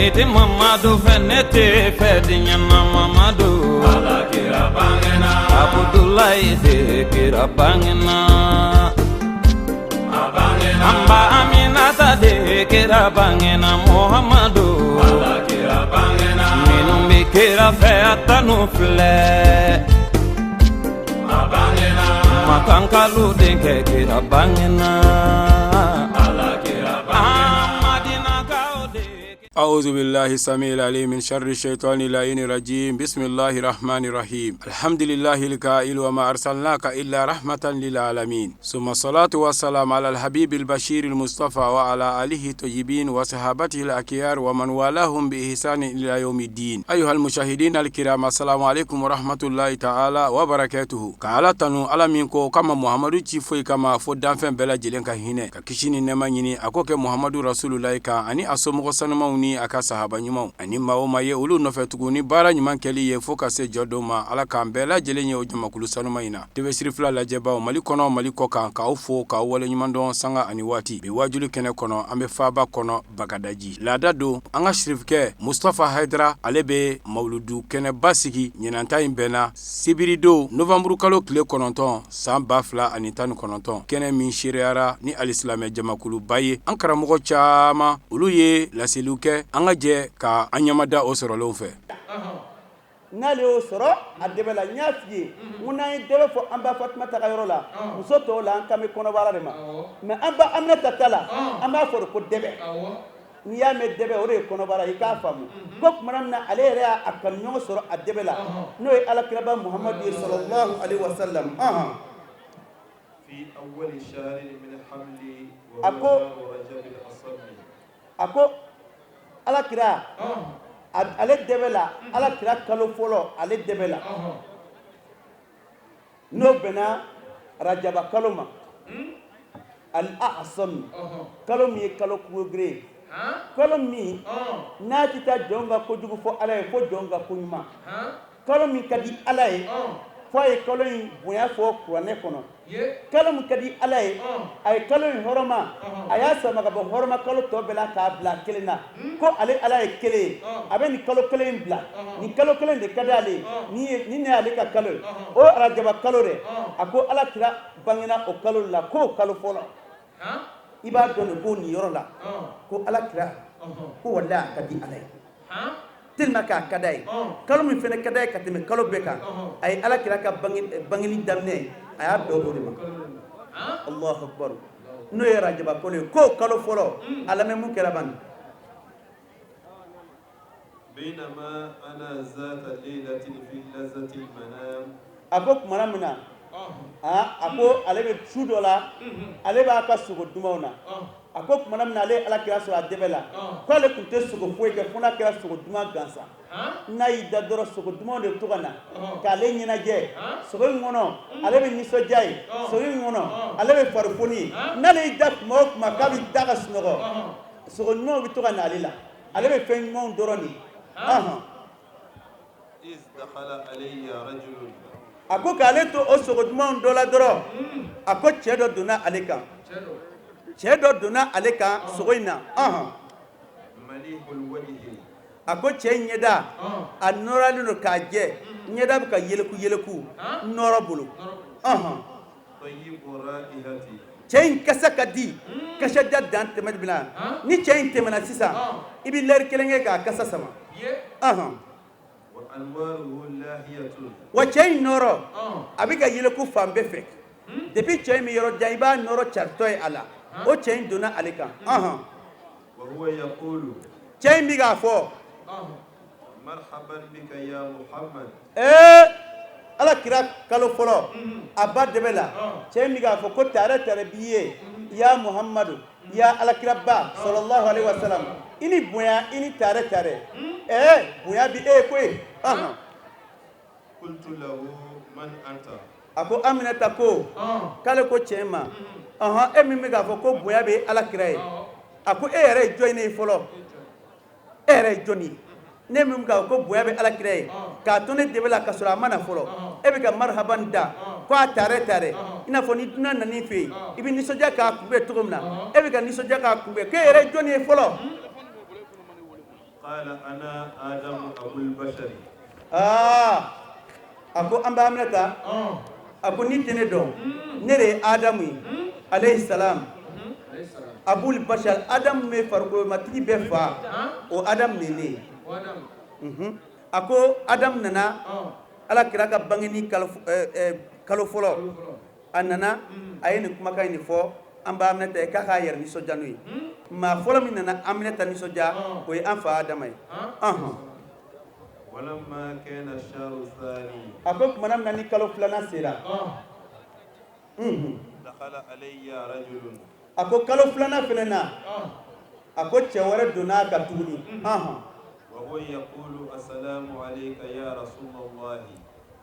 Seyidi Mamadu fɛ ne tɛ fɛ diɲɛ na Mamadu. Ala kira bangena. Abudulayi de kira bangena. A bangena. An ba Aminata de kira bangena Muhamadu. Ala kira bangena. Minnu bɛ kira fɛ a tanu filɛ. A bangena. Makankalu denkɛ kira bangena. Ala kira bangena. Amadinakaw de. أعوذ بالله السميع العليم من شر الشيطان اللعين الرجيم. بسم الله الرحمن الرحيم. الحمد لله الكائل وما أرسلناك إلا رحمة للعالمين، ثم الصلاة والسلام على الحبيب البشير المصطفى وعلى آله الطيبين وصحابته الأكيار ومن والاهم بإحسان إلى يوم الدين. أيها المشاهدين الكرام، السلام عليكم ورحمة الله تعالى وبركاته. Ka Ala tanu, Ala min ko k'a ma Muhamadu ci foyi kama fo danfɛn bɛɛ lajɛlen ka hinɛ, ka kisi ni nɛɛma ɲini a k'o kɛ Muhamadu Rasulullahi kan ani a somɔgɔ sanumaw ni a ka sahaba ɲumanw ani maa o maa ye olu nɔfɛ tugun ni baara ɲuman kɛli ye fo ka se jɔ don ma. Ala k'an bɛɛ lajɛlen ye o jamakulu sanuma in na. TV Sirifila lajɛbaw, Mali kɔnɔ, Mali kɔ kan, k'aw fo k'aw waleɲuman dɔn sanga ani waati. Bi wajuli kɛnɛ kɔnɔ, an bɛ faaba kɔnɔ Bagadaji. Laada don, an ka sirifukɛ Mustafa Hayidara, ale bɛ mawuludu kɛnɛba sigi. Ɲinanta in bɛnna sibiridon novanburukalo tile 9 san 2019, kɛnɛ min seereyara ni alisilamɛ jamakuluba ye. An karamɔgɔ caman, olu ye laseliw kɛ. An ka jɛ ka an ɲɛmada o sɔrɔlenw fɛ. N'ale y'o sɔrɔ a dɛbɛ la, n y'a f'i ye n ko n'an ye dɛbɛ fɔ an ba Fatumata ka yɔrɔ la, muso tɔw la, an kan bɛ kɔnɔbara de ma. Mais an ba Aminata ta la, an b'a fɔ de ko dɛbɛ. N'i y'a mɛn dɛbɛ, o de ye kɔnɔbara, i k'a faamu ko tuma min na ale yɛrɛ y'a kanuɲɔgɔn sɔrɔ a dɛbɛ la, n'o ye alakiraba Muhamadu ye, sallallahu alaihi wasallam. A ko alakira ale dɛbɛ la, alakira kalo fɔlɔ ale dɛbɛ la, n'o bɛnna rajaba kalo ma, al-asam, kalo min ye kalo kugere ye, kalo min n'a tɛ taa jɔn ka kojugu fɔ Ala ye fo jɔn ka ko ɲuman, kalo min ka di Ala ye fo a ye kalo in bonya fɔ kuranɛ kɔnɔ, kalo min ka di Ala ye, a ye kalo in hɔrɔma, a y'a sama ka bɔ hɔrɔma kalo tɔ bɛɛ la k'a bila kelen na, ko ale Ala ye kelen ye, a bɛ nin kalo kelen in bila, nin kalo kelen de ka di ale ye, nin de y'ale ka kalo ye, o arajaba kalo dɛ. A ko Ala kira bangena o kalo la, k'o kalo fɔlɔ. I b'a dɔn de ko nin yɔrɔ la ko Ala kira ko walahi a ka di Ala ye tellement k'a ka d'a ye, kalo min fana ka d'a ye ka tɛmɛ kalo bɛɛ kan, a ye Ala kira ka bangeli daminɛ, a y'a bɛn o de ma. Allahu akbar. N'o ye rajaba kalo ye, k'o kalo fɔlɔ, a lamɛn mun kɛra bani. بينما أنا ذات ليلة في لذة المنام. A ko kumana min na a ko ale bɛ su dɔ la, ale b'a ka sogo dumanw na. A ko kumana min na ale ye Ala kira sɔrɔ a dɛbɛ la, k'ale tun tɛ sogo foyi kɛ fo n'a kɛra sogo duman gansan. N'a y'i da dɔrɔn, sogo dumanw de bɛ to ka na k'ale ɲɛnajɛ. Sogo in kɔnɔ, ale bɛ nisɔndiya ye. Sogo in kɔnɔ, ale bɛ farifoni ye. N'ale y'i da tuma o tuma k'a bɛ da ka sunɔgɔ, sogo ɲumanw bɛ to ka na ale la, ale bɛ fɛn ɲumanw dɔrɔn de ye. إذ دخل علي رجل. A ko k'ale to o sogo dumanw dɔ la dɔrɔn, a ko cɛ dɔ donna ale kan, cɛ dɔ donna ale kan sogo in na. مليح الوجه. A ko cɛ in ɲɛda, a nɔrɔlen don k'a jɛ, ɲɛda bɛ ka yeleku yeleku nɔrɔ bolo. طيب الرائحة. Cɛ in kasa ka di, kasa da dan tɛmɛ bɛ na. Ni cɛ in tɛmɛna sisan, i bɛ lɛri kelen kɛ k'a kasa sama. وأنواره لاهية. Wa cɛ in nɔrɔ, a bɛ ka yeleku fan bɛɛ fɛ. Depuis cɛ in bɛ yɔrɔ jan, i b'a nɔrɔ caritɔ ye a la. O cɛ in donna ale kan. وهو يقول: Cɛ in bɛ k'a fɔ: مرحبا بك يا محمد. Ee, Ala kira kalo fɔlɔ a ba dɛbɛ la, cɛ in bɛ k'a fɔ ko tare tare b'i ye, ya Muhamadu, ya alakiraba, sallallahu alaihi wasallam, i ni bonya, i ni tare tare, ɛɛ, bonya bi e ye koyi. قلت له: من أنت؟ A ko Aminata ko k'ale ko cɛ ma: ɔhɔn, e min bɛ k'a fɔ ko bonya bɛ ala kira ye, a ko e yɛrɛ ye jɔn ye fɔlɔ? E yɛrɛ ye jɔn ye? Ne min k'a fɔ ko bonya bɛ ala kira ye k'a to ne dɛbɛ la ka sɔrɔ a ma na fɔlɔ, e bɛ ka marhaba da ko a tare tare, i n'a fɔ ni dunan nan'i fɛ yen, i bɛ nisɔndiya k'a kunbɛn cogo min na, e bɛ ka nisɔndiya k'a kunbɛn, k'e yɛrɛ ye jɔn ye fɔlɔ? قال أنا آدم أبو البشر. Aa, a ko an ba Aminata, a ko n'i tɛ ne dɔn, ne de ye Adamu ye alayhi salam, abul bashar. Adamu bɛ farikolomatigi bɛɛ fa, o Adamu de ye ne ye. A ko Adamu nana Ala kira ka bangeni kalo kalo fɔlɔ. A nana, a ye nin kumakan in de fɔ an ba Aminata ye k'a k'a yɛrɛ nisɔndiya n'o ye. Maa fɔlɔ min nana Aminata nisɔndiya, o ye an fa Adama ye. Ɔhɔn. ولما كان الشهر الثاني، A ko tumana min na ni kalo filanan sera، دخل علي رجل. A ko kalo filanan fana na, a ko cɛ wɛrɛ donna a kan tuguni. Ɔhɔn. وهو يقول: السلام عليك يا رسول الله.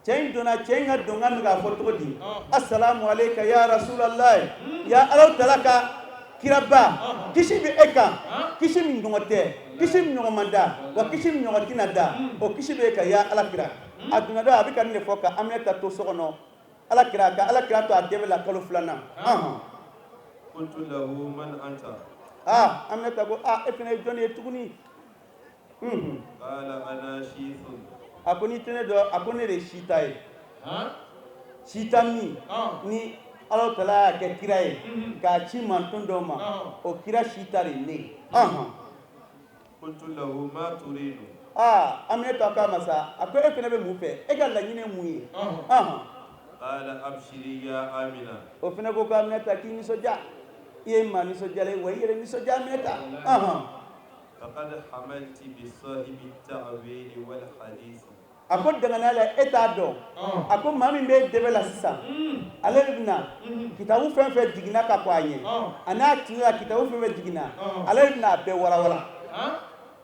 Cɛ in donna, cɛ in ka donkan bɛ k'a fɔ cogo di? Asalamu aleyka ya rasulallah, ya Alahu taala ka kiraba, kisi bɛ e kan, kisi min ɲɔgɔn tɛ, kisi min ɲɔgɔn man da, wa kisi min ɲɔgɔn tɛna da, o kisi bɛ e kan ya Ala kira. A donna dɔ, a bɛ ka nin de fɔ ka Aminata to so kɔnɔ, Ala kira ka Ala kira to a dɛbɛ la kalo filanan. Ɔhɔn. قلت له: من أنت؟ Aa, Aminata ko: aa, e fana ye jɔnni ye tuguni? قال: أنا شيث. A ko n'i tɛ ne dɔn, a ko ne de ye Sita ye, Sita min ni Ala taala y'a kɛ kira ye k'a ci mantɔn dɔw ma, o kira Sita de ye ne ye. Ɔhɔn. قلت له: ما تريد؟ Aa, Aminata ko a ma sa, a ko e fana bɛ mun fɛ? E ka laɲini ye mun ye? Ɔhɔn. قال: أبشري يا آمنة. O fana ko Aminata k'i nisɔndiya, i ye maa nisɔndiyalen ye, wa i yɛrɛ nisɔndiya, Aminata. Ɔhɔn. لقد حملت بصاحب التأويل والحديث. A ko danganiya la, e t'a dɔn, a ko maa min bɛ dɛbɛ la sisan, ale de bɛna kitabu fɛn fɛn jiginna ka kɔ a ɲɛ, a n'a tile la, kitabu fɛn fɛn jiginna, ale de bɛna a bɛɛ walawala.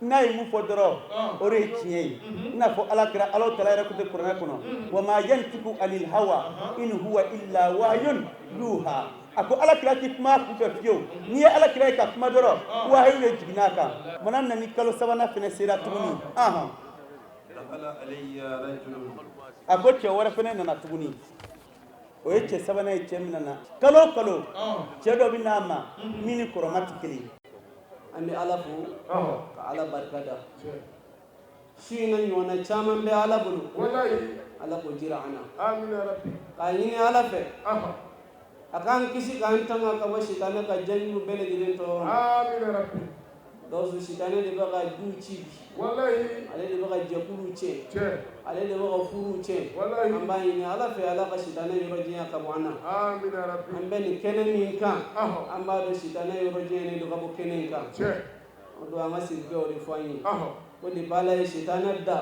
N'a ye mun fɔ dɔrɔn, o de ye tiɲɛ ye. I n'a fɔ Ala kira, Ala taala yɛrɛ ko tɛ kuranɛ kɔnɔ: wa ma yantiku anil hawa in huwa illa wahyun yuha. A ko Ala kira ti kuma a kun fɛ fiyewu. N'i ye Ala kira ye ka kuma dɔrɔn, wahayu de jiginna a kan. Mana min na ni kalo sabanan fɛnɛ sera tuguni, ahan. دخل علي رجل. A ko cɛ wɛrɛ fɛnɛ nana tuguni, o ye cɛ sabanan ye. Cɛ min nana, kalo o kalo cɛ dɔ bɛ n'a ma min ni kɔrɔma tɛ kelen ye. An bɛ Ala fo ka Ala barika da. Su in na ɲɔgɔnna caman bɛ Ala bolo, Ala k'o jira an na. K'a ɲini Ala fɛ a k'an kisi k'an tanga ka bɔ sitanɛ ka jɛɲugu bɛɛ lajɛlen tɔɔrɔ ma. Gawusu, sitanɛ de bɛ ka duw ci bi, ale de bɛ ka jɛkuluw tiɲɛ, ale de bɛ ka furuw tiɲɛ. An b'a ɲini Ala fɛ, Ala ka sitanɛ yɔrɔ janya ka bɔ an na. An bɛ nin kɛnɛ min kan, an b'a dɔn sitanɛ yɔrɔ janyalen don ka bɔ kɛnɛ in kan. O don an ka sirikɛ o de fɔ an ye ko depuis Ala ye sitanɛ da,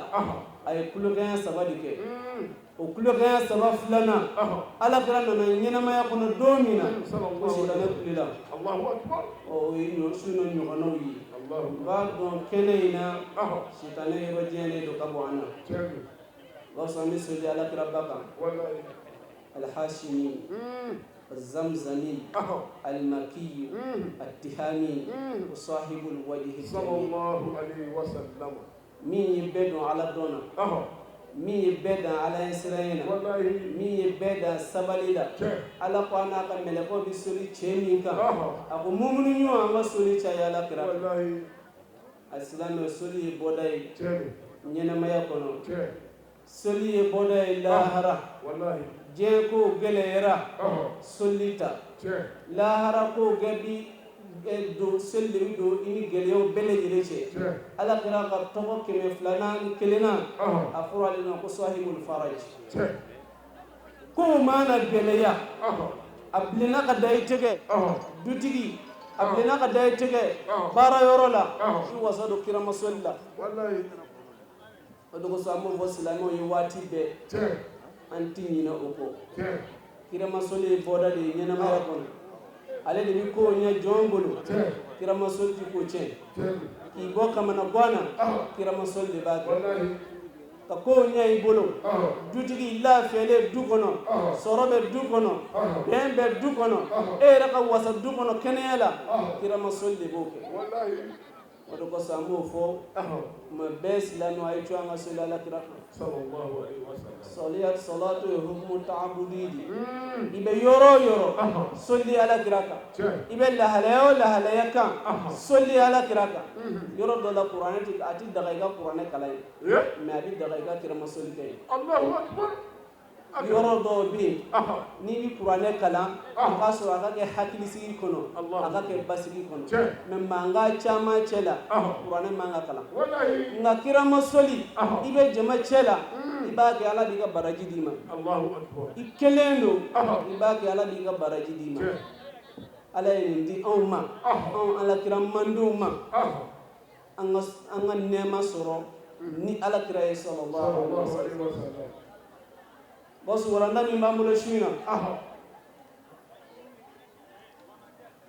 a ye tulokɛɲɛ saba de kɛ. O tulokɛɲɛ saba filanan, Ala kira nana ɲɛnamaya kɔnɔ don min na, ko sitanɛ kulela. Ɔ, o ye ɲɔ su n'o ɲɔgɔnnaw ye. U b'a dɔn kɛnɛ in na, sitanɛ yɔrɔ janyalen don ka bɔ an na. O b'a sɔrɔ an bɛ soli Ala kira ba kan, alhashimi الزمزمي المكي التهامي وصاحب الوجه الجميل، min ye bɛɛ dɔn Ala dɔn na, min ye bɛɛ dan Ala ye siran na, min ye bɛɛ dan sabali la. Ala ko a n'a ka mɛlɛkɛw bɛ soli cɛ min kan, a ko mumunu ɲɔgɔn, an ka soli caya Ala kira. Alisilamɛ, soli ye bɔda ye ɲɛnamaya kɔnɔ, soli ye bɔda ye lahara. Diɲɛ kow gɛlɛyara, soli ta. Lahara kow bi don, seli de bɛ don i ni gɛlɛyaw bɛɛ lajɛlen cɛ. Ala kira ka tɔgɔ 201nan, a fɔra ale ma ko sahibul faraj. Kow mana gɛlɛya, a bilenna ka da i tɛgɛ, dutigi a bilenna ka da i tɛgɛ, baara yɔrɔ la, i wasa don kiramasoli la. O de kosɔn an b'o fɔ silamɛw ye waati bɛɛ, an ti ɲinɛ o kɔ. Kiramasoli ye bɔda de ye ɲɛnamaya kɔnɔ, ale de bɛ kow ɲɛ jɔn bolo. Kiramasoli ti ko tiɲɛ k'i bɔ kamana gan na, kiramasoli de b'a kɛ ka kow ɲɛ i bolo. Dutigi lafiyalen du kɔnɔ, sɔrɔ bɛ du kɔnɔ, bɛn bɛ du kɔnɔ, e yɛrɛ ka wasa du kɔnɔ kɛnɛya la, kiramasoli de b'o kɛ. O de kosɔn an b'o fɔ tuma bɛɛ, silamɛw, a ye to an ka seli ala kira kan. Sɔliya sɔlatu ye hukumu taabudi de. I bɛ yɔrɔ o yɔrɔ, soli ala kira kan. I bɛ lahalaya o lahalaya kan, soli ala kira kan. Yɔrɔ dɔ la, kuranɛ ti, a ti daga i ka kuranɛ kalan ye, mais a bɛ daga i ka kirama soli kɛ yen. Yɔrɔ dɔw bɛ yen, n'i bɛ kuranɛ kalan, a k'a sɔrɔ a ka kɛ hakilisigi kɔnɔ, a ka kɛ basigi kɔnɔ. Mais mankan caman cɛ la, kuranɛ man ka kalan. Nka kirama soli, i bɛ jama cɛ la, i b'a kɛ, Ala b'i ka baraji d'i ma. I kelen don, i b'a kɛ, Ala b'i ka baraji d'i ma. Ala ye nin di anw ma, anw alakira mandenw ma, an ka nɛɛma sɔrɔ ni alakira ye, sallallahu alaihi wasallam. Bɔsu, walanda min b'an bolo su in na,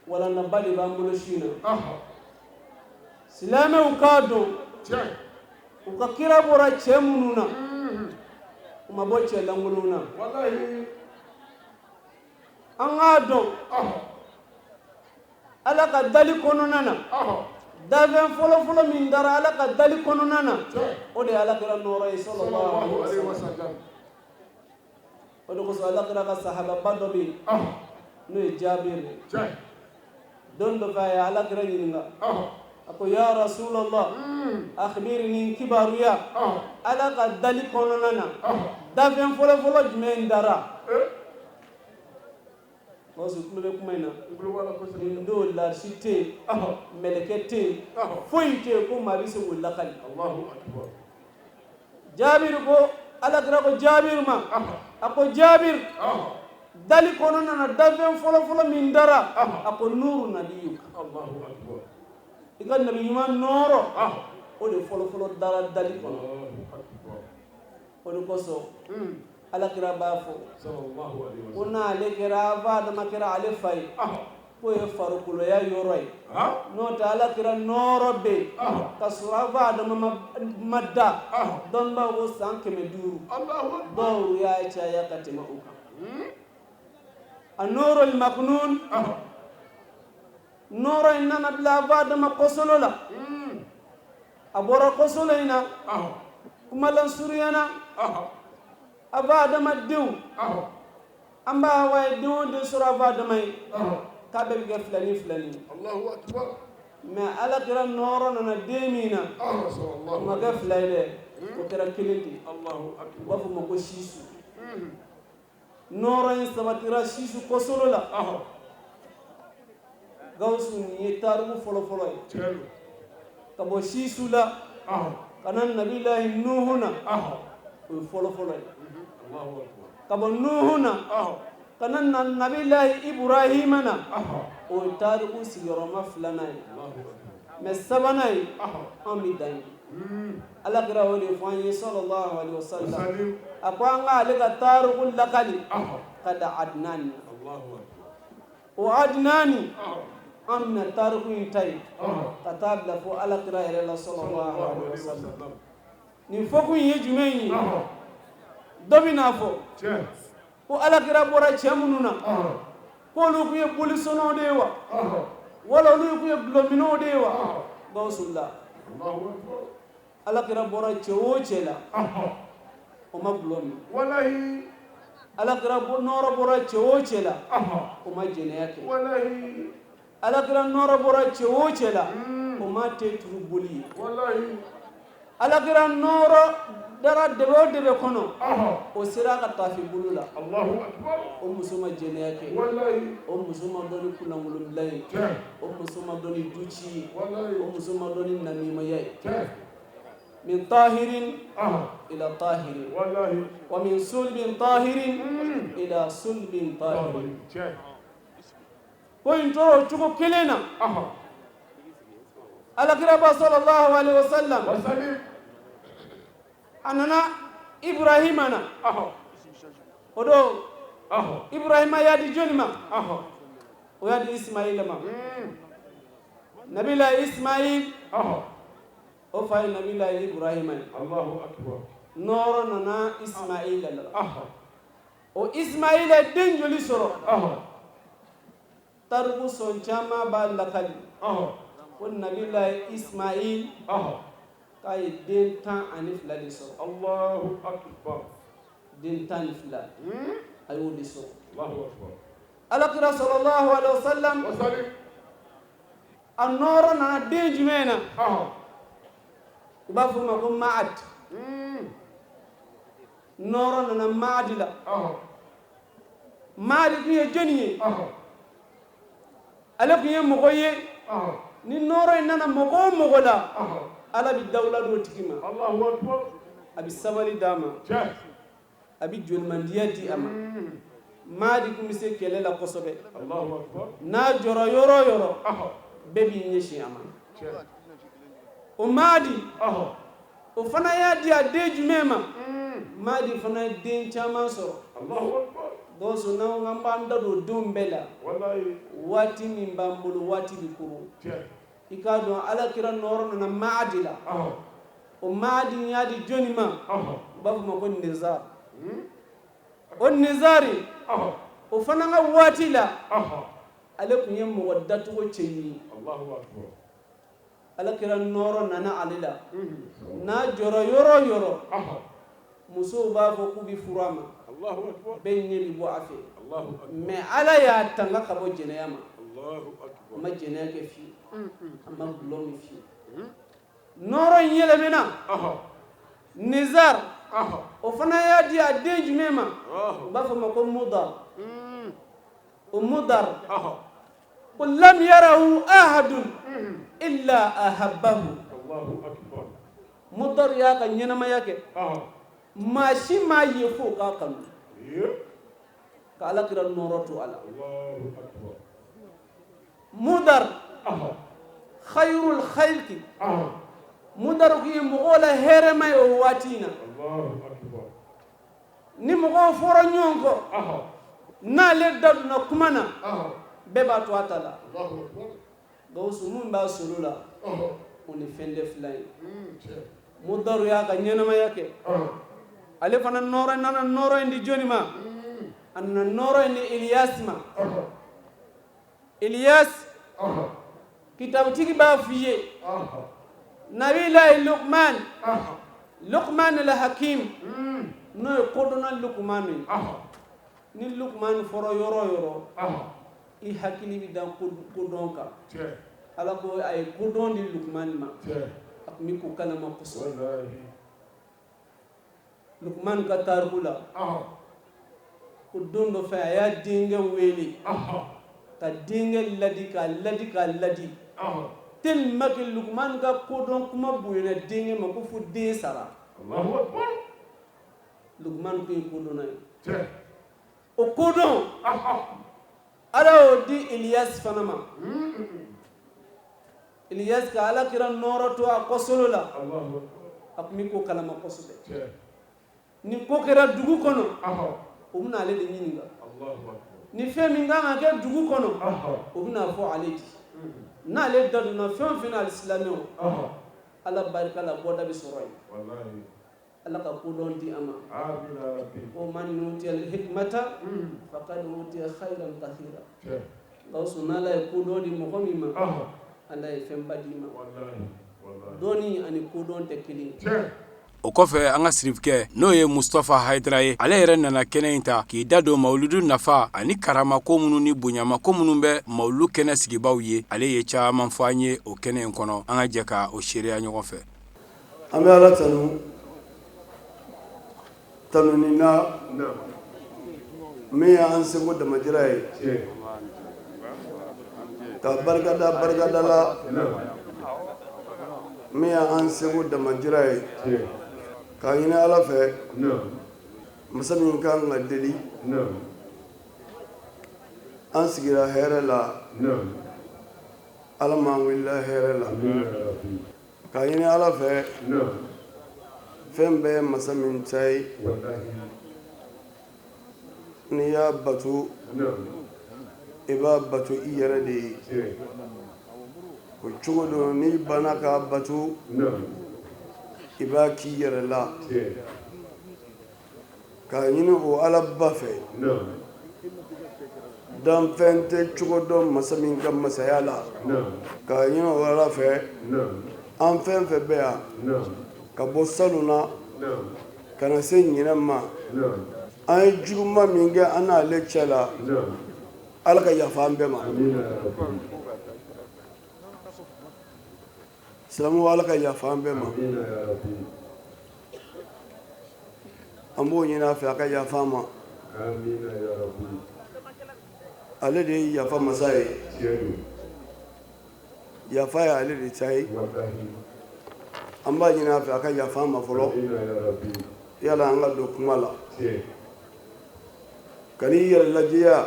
walandaba de b'an bolo su in na. Silamɛw k'a dɔn, u ka kira bɔra cɛ minnu na, u ma bɔ cɛ lankolonw na. An k'a dɔn, Ala ka dali kɔnɔna na, dafɛn fɔlɔfɔlɔ min dara Ala ka dali kɔnɔna na, o de ye ala kira nɔɔrɔ ye, sallallahu alaihi wasallam. O de kosɔn ala kira ka sahababa dɔ bɛ yen, n'o ye Jabiri ye. Don dɔ fɛ, a ye ala kira ɲininka, a ko: ya Rasulallah, akhbirni, kibaruya, Ala ka dali kɔnɔna na, dafɛn fɔlɔfɔlɔ jumɛn dara? Gawusu tulo bɛ kuma in na. Nin don, larisi tɛ yen, mɛlɛkɛ tɛ yen, foyi tɛ yen ko maa bɛ se k'o lakali. Jabiri ko, ala kira ko Jabiri ma, a ko: Jabiri, dali kɔnɔna na, dafɛn fɔlɔfɔlɔ min dara? A ko: nuru nabiyuka, i ka nabi ɲuman nɔɔrɔ, o de fɔlɔfɔlɔ dara dali kɔnɔ. O de kosɔn ala kira b'a fɔ ko n'ale kɛra, fa Adama kɛra ale fa ye, k'o ye farikoloya yɔrɔ ye. N'o tɛ, ala kira nɔɔrɔ bɛ yen ka sɔrɔ fa Adama ma da. Dɔnnibaw ko san 500, dɔw y'a caya ka tɛmɛ o kan. A nɔɔrɔ maknun, nɔɔrɔ in nana bila fa Adama kɔsolo la. A bɔra kɔsolo in na, kuma lasurunyana, a fa Adama denw, an b'a Hawa ye den o den sɔrɔ a fa Adama ye, k'a bɛɛ bɛ kɛ filani filani. Mais ala kira nɔɔrɔ nana den min na, o ma kɛ fila ye dɛ, o kɛra kelen de. U b'a fɔ o ma ko sisu. Nɔɔrɔ in sabatira sisu kɔsolo la. Gawusu, nin ye tariku fɔlɔfɔlɔ ye. Ka bɔ sisu la ka na Nabilahi Nuhu na, o ye fɔlɔfɔlɔ ye. Ka bɔ Nuhu na ka na Nabilahi Iburahima na, o ye tariku sigiyɔrɔma filanan ye. Mais sabanan ye, an bɛ dan ye. Ala kira o de fɔ an ye, sallallahu alaihi wasallam. A ko an ka ale ka tariku lakali ka da Adinani na. O Adinani, an bɛna tariku in ta yen ka taa bila fo ala kira yɛrɛ la, sallallahu alaihi wasallam. Nin fɔkun in ye jumɛn ye? Dɔ bɛ n'a fɔ ko ala kira bɔra cɛ minnu na, k'olu tun ye bolisɔnnaw de ye wa, wala olu tun ye dɔlɔminnaw de ye wa? Gawusu la, ala kira bɔra cɛ o cɛ la, o ma dɔlɔ min. Ala kira nɔɔrɔ bɔra cɛ o cɛ la, o ma jɛnɛya kɛ. Ala kira nɔɔrɔ bɔra cɛ o cɛ la, o ma te turu boli ye. Ala kira nɔɔrɔ dara dɛbɛ o dɛbɛ kɔnɔ, o sera ka tafe bolo la. O muso ma jɛnɛya kɛ, o muso ma dɔn ni kunlankolonbila ye, o muso ma dɔn ni duci ye, o muso ma dɔn ni namimaya ye. Min tahirin ila tahirin wa min sulbin tahirin ila sulbin tahirin. Ko in tora o cogo kelen na. Alakiraba sallallahu alaihi wasallam, a nana Ibrahima na. O don, Ibrahima y'a di jɔni ma? O y'a di Ismaila ma. Nabila Ismail, o fa ye Nabila Ibrahima ye. Nɔɔrɔ nana Ismaila la. O Ismaila ye den joli sɔrɔ? Tariku sɔn caman b'a lakali. Ko Nabilayi Ismail k'a ye den 12 de sɔrɔ. Allahu akbar. Den 12 a y'o de sɔrɔ. Allahu akbar. Alakira sallallahu alaihi wasallam a nɔɔrɔ nana den jumɛn na? U b'a fɔ o ma ko Maad. Nɔɔrɔ nana Maadi la. Maadi tun ye jɔnni ye? Ale tun ye mɔgɔ ye. Ni nɔɔrɔ in nana mɔgɔ o mɔgɔ la, Ala bɛ dawula d'o tigi ma. A bɛ sabali d'a ma. A bɛ jolimandiya di a ma. Maadi tun bɛ se kɛlɛ la kosɛbɛ. N'a jɔra yɔrɔ o yɔrɔ, bɛɛ b'i ɲɛsin a ma. O Maadi, o fana y'a di a den jumɛn ma? Maadi fana ye den caman sɔrɔ. Gawusu, n'an ko k'an b'an da don denw bɛɛ la, waati min b'an bolo, waati bɛ koron. I k'a dɔn Ala kira nɔɔrɔ nana Maadi la. O Maadi y'a di jɔnni ma? U b'a fɔ o ma ko Nizar. O Nizari, o fana ka waati la, ale tun ye mɔgɔ dacogo cɛ ye. Ala kira nɔɔrɔ nana ale la. N'a jɔra yɔrɔ o yɔrɔ, musow b'a fɔ k'u bɛ furu a ma, bɛɛ ɲɛ bɛ bɔ a fɛ. Mais Ala y'a tanga ka bɔ jɛnɛya ma. A ma jɛnɛya kɛ fiyewu, a ma dɔlɔ min fiyewu. Nɔɔrɔ in yɛlɛmɛna. Nizar, o fana y'a di a den jumɛn ma? U b'a fɔ o ma ko Mudar. O Mudar, ko lam yarahu ahadun illa ahabbahu. Mudar y'a ka ɲɛnamaya kɛ, maa si m'a ye f'o k'a kanu, ka Ala kira nɔɔrɔ to a la. Mudar khayrul khalqi. Mudar kun ye mɔgɔw la hɛrɛma ye o waati in na. Ni mɔgɔw fɔra ɲɔgɔn kɔ, n'ale da donna kuma na, bɛɛ b'a to a ta la. Gawusu, mun b'a solo la, o ni fɛn tɛ fila ye. Mudaru y'a ka ɲɛnamaya kɛ. Ale fana nɔɔrɔ nana nɔɔrɔ in di jɔnni ma? A nana nɔɔrɔ in di Iliyasi ma. Iliyasi, kitabutigi b'a f'i ye, Nabilayi Lukman, Lukman al Hakim, n'o ye kodɔnna Lukman ye. Ni Lukman fɔra yɔrɔ o yɔrɔ, i hakili bɛ da kodɔn kan. Ala ko a ye kodɔn di Lukman ma. A tun bɛ ko kalama kosɛbɛ. Lukman ka tariku la, ko don dɔ fɛ, a y'a denkɛ wele ka denkɛ ladi, k'a ladi, k'a ladi, tellement que Lukman ka kodɔn kuma bonyana denkɛ ma ko fo den sara. Lukman tun ye kodɔnna ye. O kodɔn, Ala y'o di Iliyasi fana ma. Iliyasi, ka Ala kira nɔɔrɔ to a kɔsolo la, a tun bɛ ko kalama kosɛbɛ. Ni ko kɛra dugu kɔnɔ, u bɛna ale de ɲininka. Ni fɛn min kan ka kɛ dugu kɔnɔ, u bɛna fɔ ale di. N'ale da donna fɛn o fɛn na, alisilamɛw, Ala barika la, bɔda bɛ sɔrɔ yen. Ala ka kodɔn di a ma. Ko man utiya hikmata faqad utiya khayran kathira. Gawusu, n'Ala ye kodɔn di mɔgɔ min ma, Ala ye fɛnba d'i ma. Dɔnni ani kodɔn tɛ kelen ye. O kɔfɛ, an ka sirifukɛ, n'o ye Mustafa Hayidara ye, ale yɛrɛ nana kɛnɛ in ta k'i da don mawuludu nafa ani karamako minnu ni bonyamako minnu bɛ mawulu kɛnɛ sigibaw ye. Ale ye caman fɔ an ye o kɛnɛ in kɔnɔ. An ka jɛ ka o seereya ɲɔgɔn fɛ. An bɛ Ala tanu tanuni na min y'an seko damajira ye, ka barikada barikada la min y'an seko damajira ye, k'a ɲini Ala fɛ, masa min kan ka deli. An sigira hɛrɛ la, Ala m'an wulila hɛrɛ la. K'a ɲini Ala fɛ, fɛn bɛɛ ye masa min ta ye, n'i y'a bato, i b'a bato i yɛrɛ de ye. O cogo don, n'i banna k'a bato, i b'a k'i yɛrɛ la. K'a ɲini o Alaba fɛ, Danfɛn tɛ cogo dɔn masa min ka masaya la, k'a ɲini o Ala fɛ, an fɛn fɛn bɛ yan, ka bɔ salon na ka na se ɲinɛ ma, an ye juguman min kɛ an n'ale cɛ la, Ala ka yafa an bɛɛ ma. Silamɛw, Ala ka yafa an bɛɛ ma. An b'o ɲini a fɛ, a ka yafa an ma. Ale de ye yafa masa ye, yafa ye ale de ta ye. An b'a ɲini a fɛ, a ka yafa an ma fɔlɔ, yala an ka don kuma la. Ka n'i yɛrɛ lajɛya,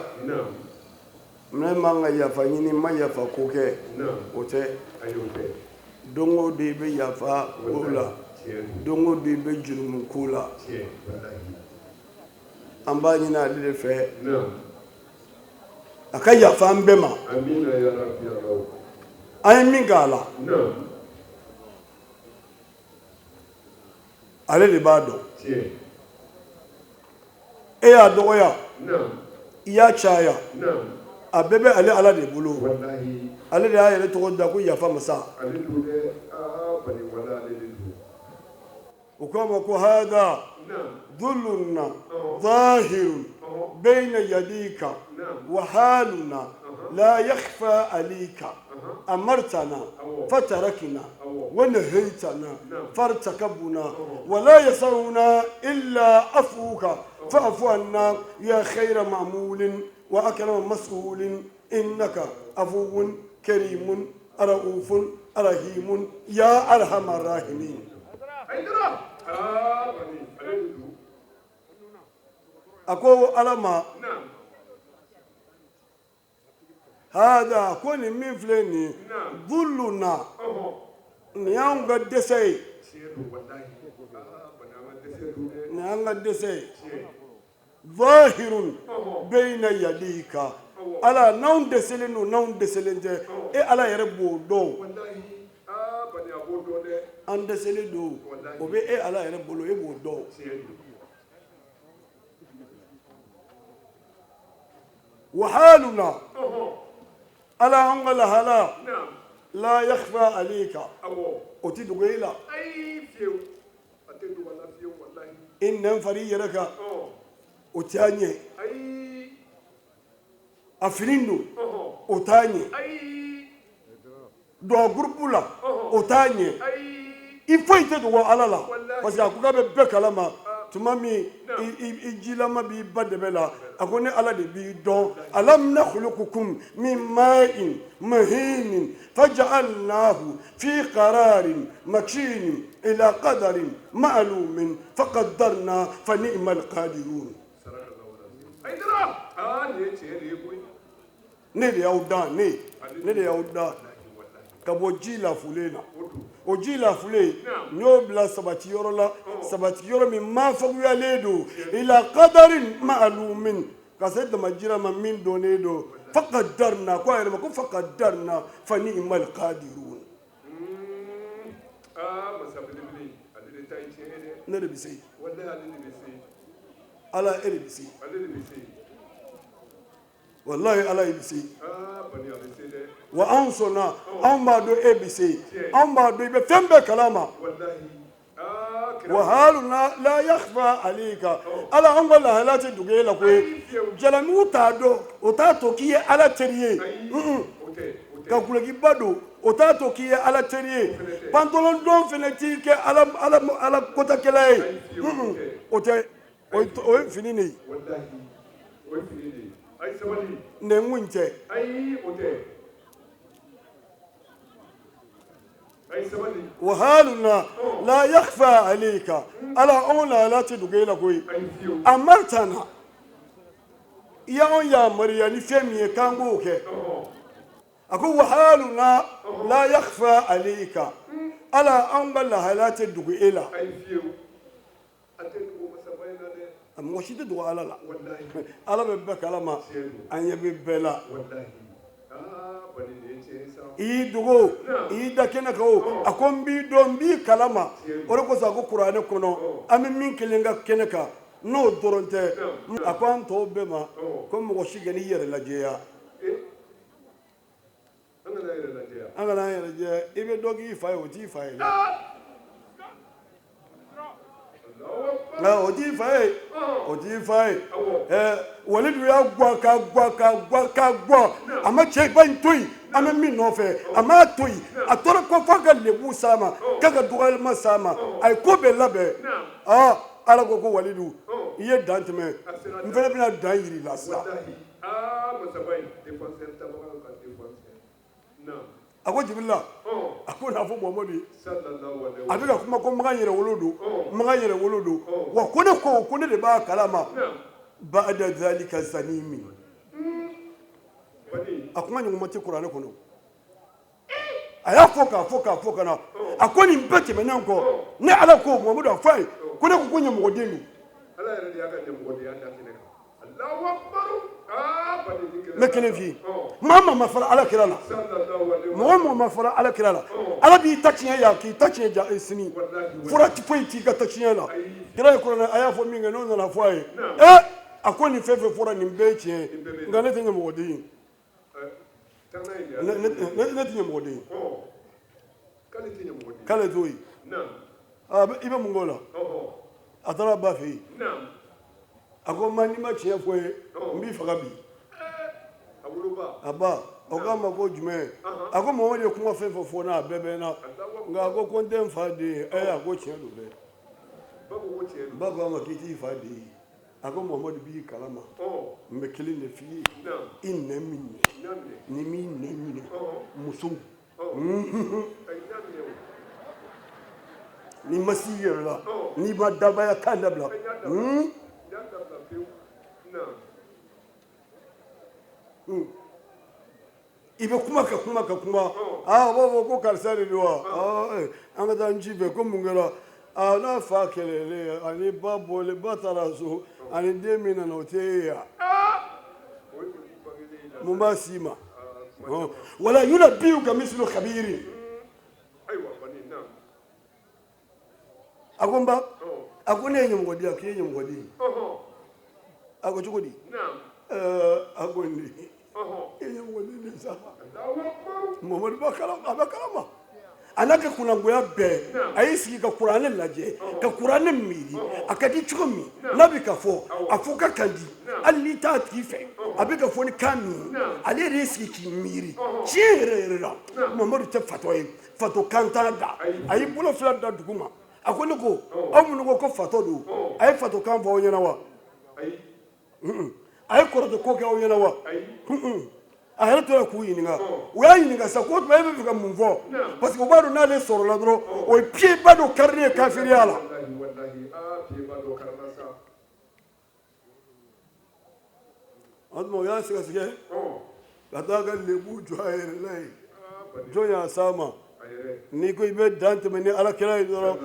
ne man ka yafa ɲini, ma yafa ko kɛ, o tɛ. Don o don i bɛ yafa ko la, don o don i bɛ jurumu ko la. An b'a ɲini ale de fɛ, a ka yafa an bɛɛ ma. An ye min k'a la, ale de b'a dɔn. E y'a dɔgɔya, i y'a caya, a bɛɛ bɛ ale Ala de bolo. Ale de y'a yɛrɛ tɔgɔ da ko yafa masa. O ko a ma ko hada dhuluna zahirun bayna yadika wa haluna la yakhfa alayka amartana fatarakna wa nahaytana fartakabna wa la yasawna illa afuka fa'fu anna ya khayra ma'mulin wa akram mas'ulin innaka afuwun karimun ra'ufun rahimun ya arhamar rahimin. A ko Ala ma, hada, ko nin min filɛ nin ye, dhuluna, nin y'anw ka dɛsɛ ye, nin y'an ka dɛsɛ ye, zahirun bayna yadika. Ala, n'anw dɛsɛlen don, n'anw dɛsɛlen tɛ, e Ala yɛrɛ b'o dɔn. An dɛsɛlen don, o bɛ e Ala yɛrɛ bolo, e b'o dɔn. Wa haluna, Ala, an ka lahala, la yakhfa alayka, o ti dogo e la. I nɛn fari i yɛrɛ kan, o t'a ɲɛ. A fini don, o t'a ɲɛ. Don a gurupu la, o t'a ɲɛ. I foyi tɛ dogo Ala la, parce que a ko k'a bɛ bɛɛ kalama. Tuma min i jilama b'i ba dɛbɛ la, a ko ne Ala de b'i dɔn. Alam nakhluqukum min ma'in mahinin faja'alnahu fi qararin makinin ila qadarin ma'lumin faqaddarna fa ni'mal qadirun. Ne de y'aw dan, ne de y'aw dan ka bɔ ji lafulen na. O ji lafulen, n y'o bila sabati yɔrɔ la, sabati yɔrɔ min maa faguyalen don, ila qadarin ma'lumin, ka se damajira ma min dɔnnen don. Faqaddarna, ko a yɛrɛ ma ko faqaddarna fa ni'mal qadirun. Ne de bɛ se. Ala, e de bɛ se. Wallahi, Ala, i bɛ se. Wa anw sɔnna, anw b'a dɔn e bɛ se, anw b'a dɔn i bɛ fɛn bɛɛ kalama. Wa haluna la yakhfa alayka, Ala, anw ka lahala tɛ dogo e la koyi. Jalamugu t'a dɔn, o t'a to k'i ye Ala teri ye. Ka gulokiba don, o t'a to k'i ye Ala teri ye. Pantalon don fana t'i kɛ Ala Ala Ala kotakɛla ye. O tɛ, o ye fini de ye. Nɛnkun tɛ. Wa haluna la yakhfa alayka, Ala, anw lahala tɛ dogo e la koyi. Amartana, i y'anw yamaruya ni fɛn min ye k'an k'o kɛ. A ko wa haluna la yakhfa alayka, Ala, anw ka lahala tɛ dogo e la. A mɔgɔ si tɛ dogo Ala la. Ala bɛ bɛɛ kalama, an ɲɛ bɛ bɛɛ la. I y'i dogo, i y'i da kɛnɛ kan o, a ko n b'i dɔn, n b'i kalama. O de kosɔn a ko kuranɛ kɔnɔ, an bɛ min kelen ka kɛnɛ kan. N'o dɔrɔn tɛ, a ko an tɔw bɛɛ ma ko mɔgɔ si kan'i yɛrɛ lajɛya. An kana an yɛrɛ jɛ. I bɛ dɔ k'i fa ye, o t'i fa ye dɛ. Nka o t'i fa ye, o t'i fa ye. Ɛɛ, Walidu y'a gwan ka gwan ka gwan ka gwan, a ma cɛba in to yen. An bɛ min nɔfɛ, a m'a to yen. A tora ko f'a ka lebu s'a ma, k'a ka dɔgɔyalima s'a ma. A ye ko bɛɛ labɛn. Aa, Ala ko ko Walidu, i ye dan tɛmɛ, n fana bɛna dan yir'i la sisan. A ko Jibirila, a ko n'a fɔ Muhamadu ye, a bɛ ka kuma ko Makan yɛrɛwolo don, Makan yɛrɛwolo don, wa ko ne ko ne de b'a kalama. Ba'da zalika zanimi, a kuma ɲɔgɔn tɛ kuranɛ kɔnɔ. A y'a fɔ k'a fɔ k'a fɔ ka na, a ko nin bɛɛ tɛmɛnen kɔ, ne Ala ko Muhamadu, a fɔ a ye ko ne ko ko ɲɛmɔgɔden don. N bɛ kelen f'i ye, maa maa ma fara Ala kira la, mɔgɔ mɔgɔ ma fara Ala kira la, Ala b'i ta tiɲɛ yan k'i ta tiɲɛ ja sini. Fura foyi t'i ka ta tiɲɛ la. Kira ye kuranɛ a y'a fɔ min kɛ, n'o nana fɔ a ye, ee, a ko nin fɛn fɛn fɔra, nin bɛɛ ye tiɲɛ ye, nka ne tɛ ɲɛmɔgɔden ye. Ne tɛ ɲɛmɔgɔden ye. K'ale t'o ye. I bɛ mun k'o la? A taara ba fɛ yen. A ko ma, n'i ma tiɲɛ fɔ n ye, n b'i faga bi. A ba o k'a ma ko jumɛn? A ko Mamadu ye kuma fɛn fɛn fɔ n na, a bɛɛ bɛ n na, nka a ko ko n tɛ n fa den ye. Ɛ, a ko tiɲɛ don dɛ. Ba ko a ma k'i t'i fa den ye. A ko Mamadu b'i kalama, n bɛ kelen de f'i ye, i nɛn minɛ, n'i m'i nɛn minɛ, musow, n'i ma s'i yɛrɛ la, n'i ma dabaya kan dabila, i bɛ kuma ka kuma ka kuma. Aa, a b'a fɔ ko karisa de don wa? An ka taa n ci fɛ. Ko mun kɛra? Aa, n'a fa kɛlɛlen ani ba bɔlen, ba taara so ani den min nana, o tɛ e ye wa? Mun b'a s'i ma? Wala yunabbi'uka mislu khabiri. A ko n ba, a ko ne ye ɲɛmɔgɔden ye. K'i ye ɲɛmɔgɔden ye? A ko cogo di? A ko n den, i ye ɲɛmɔgɔden de sa. Mamadu b'a kalama, a bɛ kalama. A n'a ka kunnagoya bɛɛ, a y'i sigi ka kuranɛ lajɛ, ka kuranɛ miiri, a ka di cogo min n'a bɛ ka fɔ, a fɔ ka kan di, hali n'i t'a tigi fɛ, a bɛ ka fɔ ni kan min ye, ale yɛrɛ y'i sigi k'i miiri tiɲɛ yɛrɛ yɛrɛ la, Mamadu tɛ fatɔ ye, fatɔ kan t'a da. A y'i bolo fila da dugu ma, a ko ne ko aw minnu ko ko fatɔ don, a ye fatɔ kan fɔ aw ɲɛna wa? A ye kɔrɔtɔ ko kɛ aw ɲɛna wa? A yɛrɛ tora k'u ɲininka. U y'a ɲininka sa ko o tuma e bɛ fɛ ka mun fɔ? Parce que u b'a dɔn n'ale sɔrɔla dɔrɔn, o ye pied ba dɔ karilen ye kafiriya la. O tuma u y'a sɛgɛsɛgɛ ka taa ka lebu jɔ a yɛrɛ la yen. Jɔn y'a s'a ma? N'i ko i bɛ dan tɛmɛ ni Ala kira ye dɔrɔn,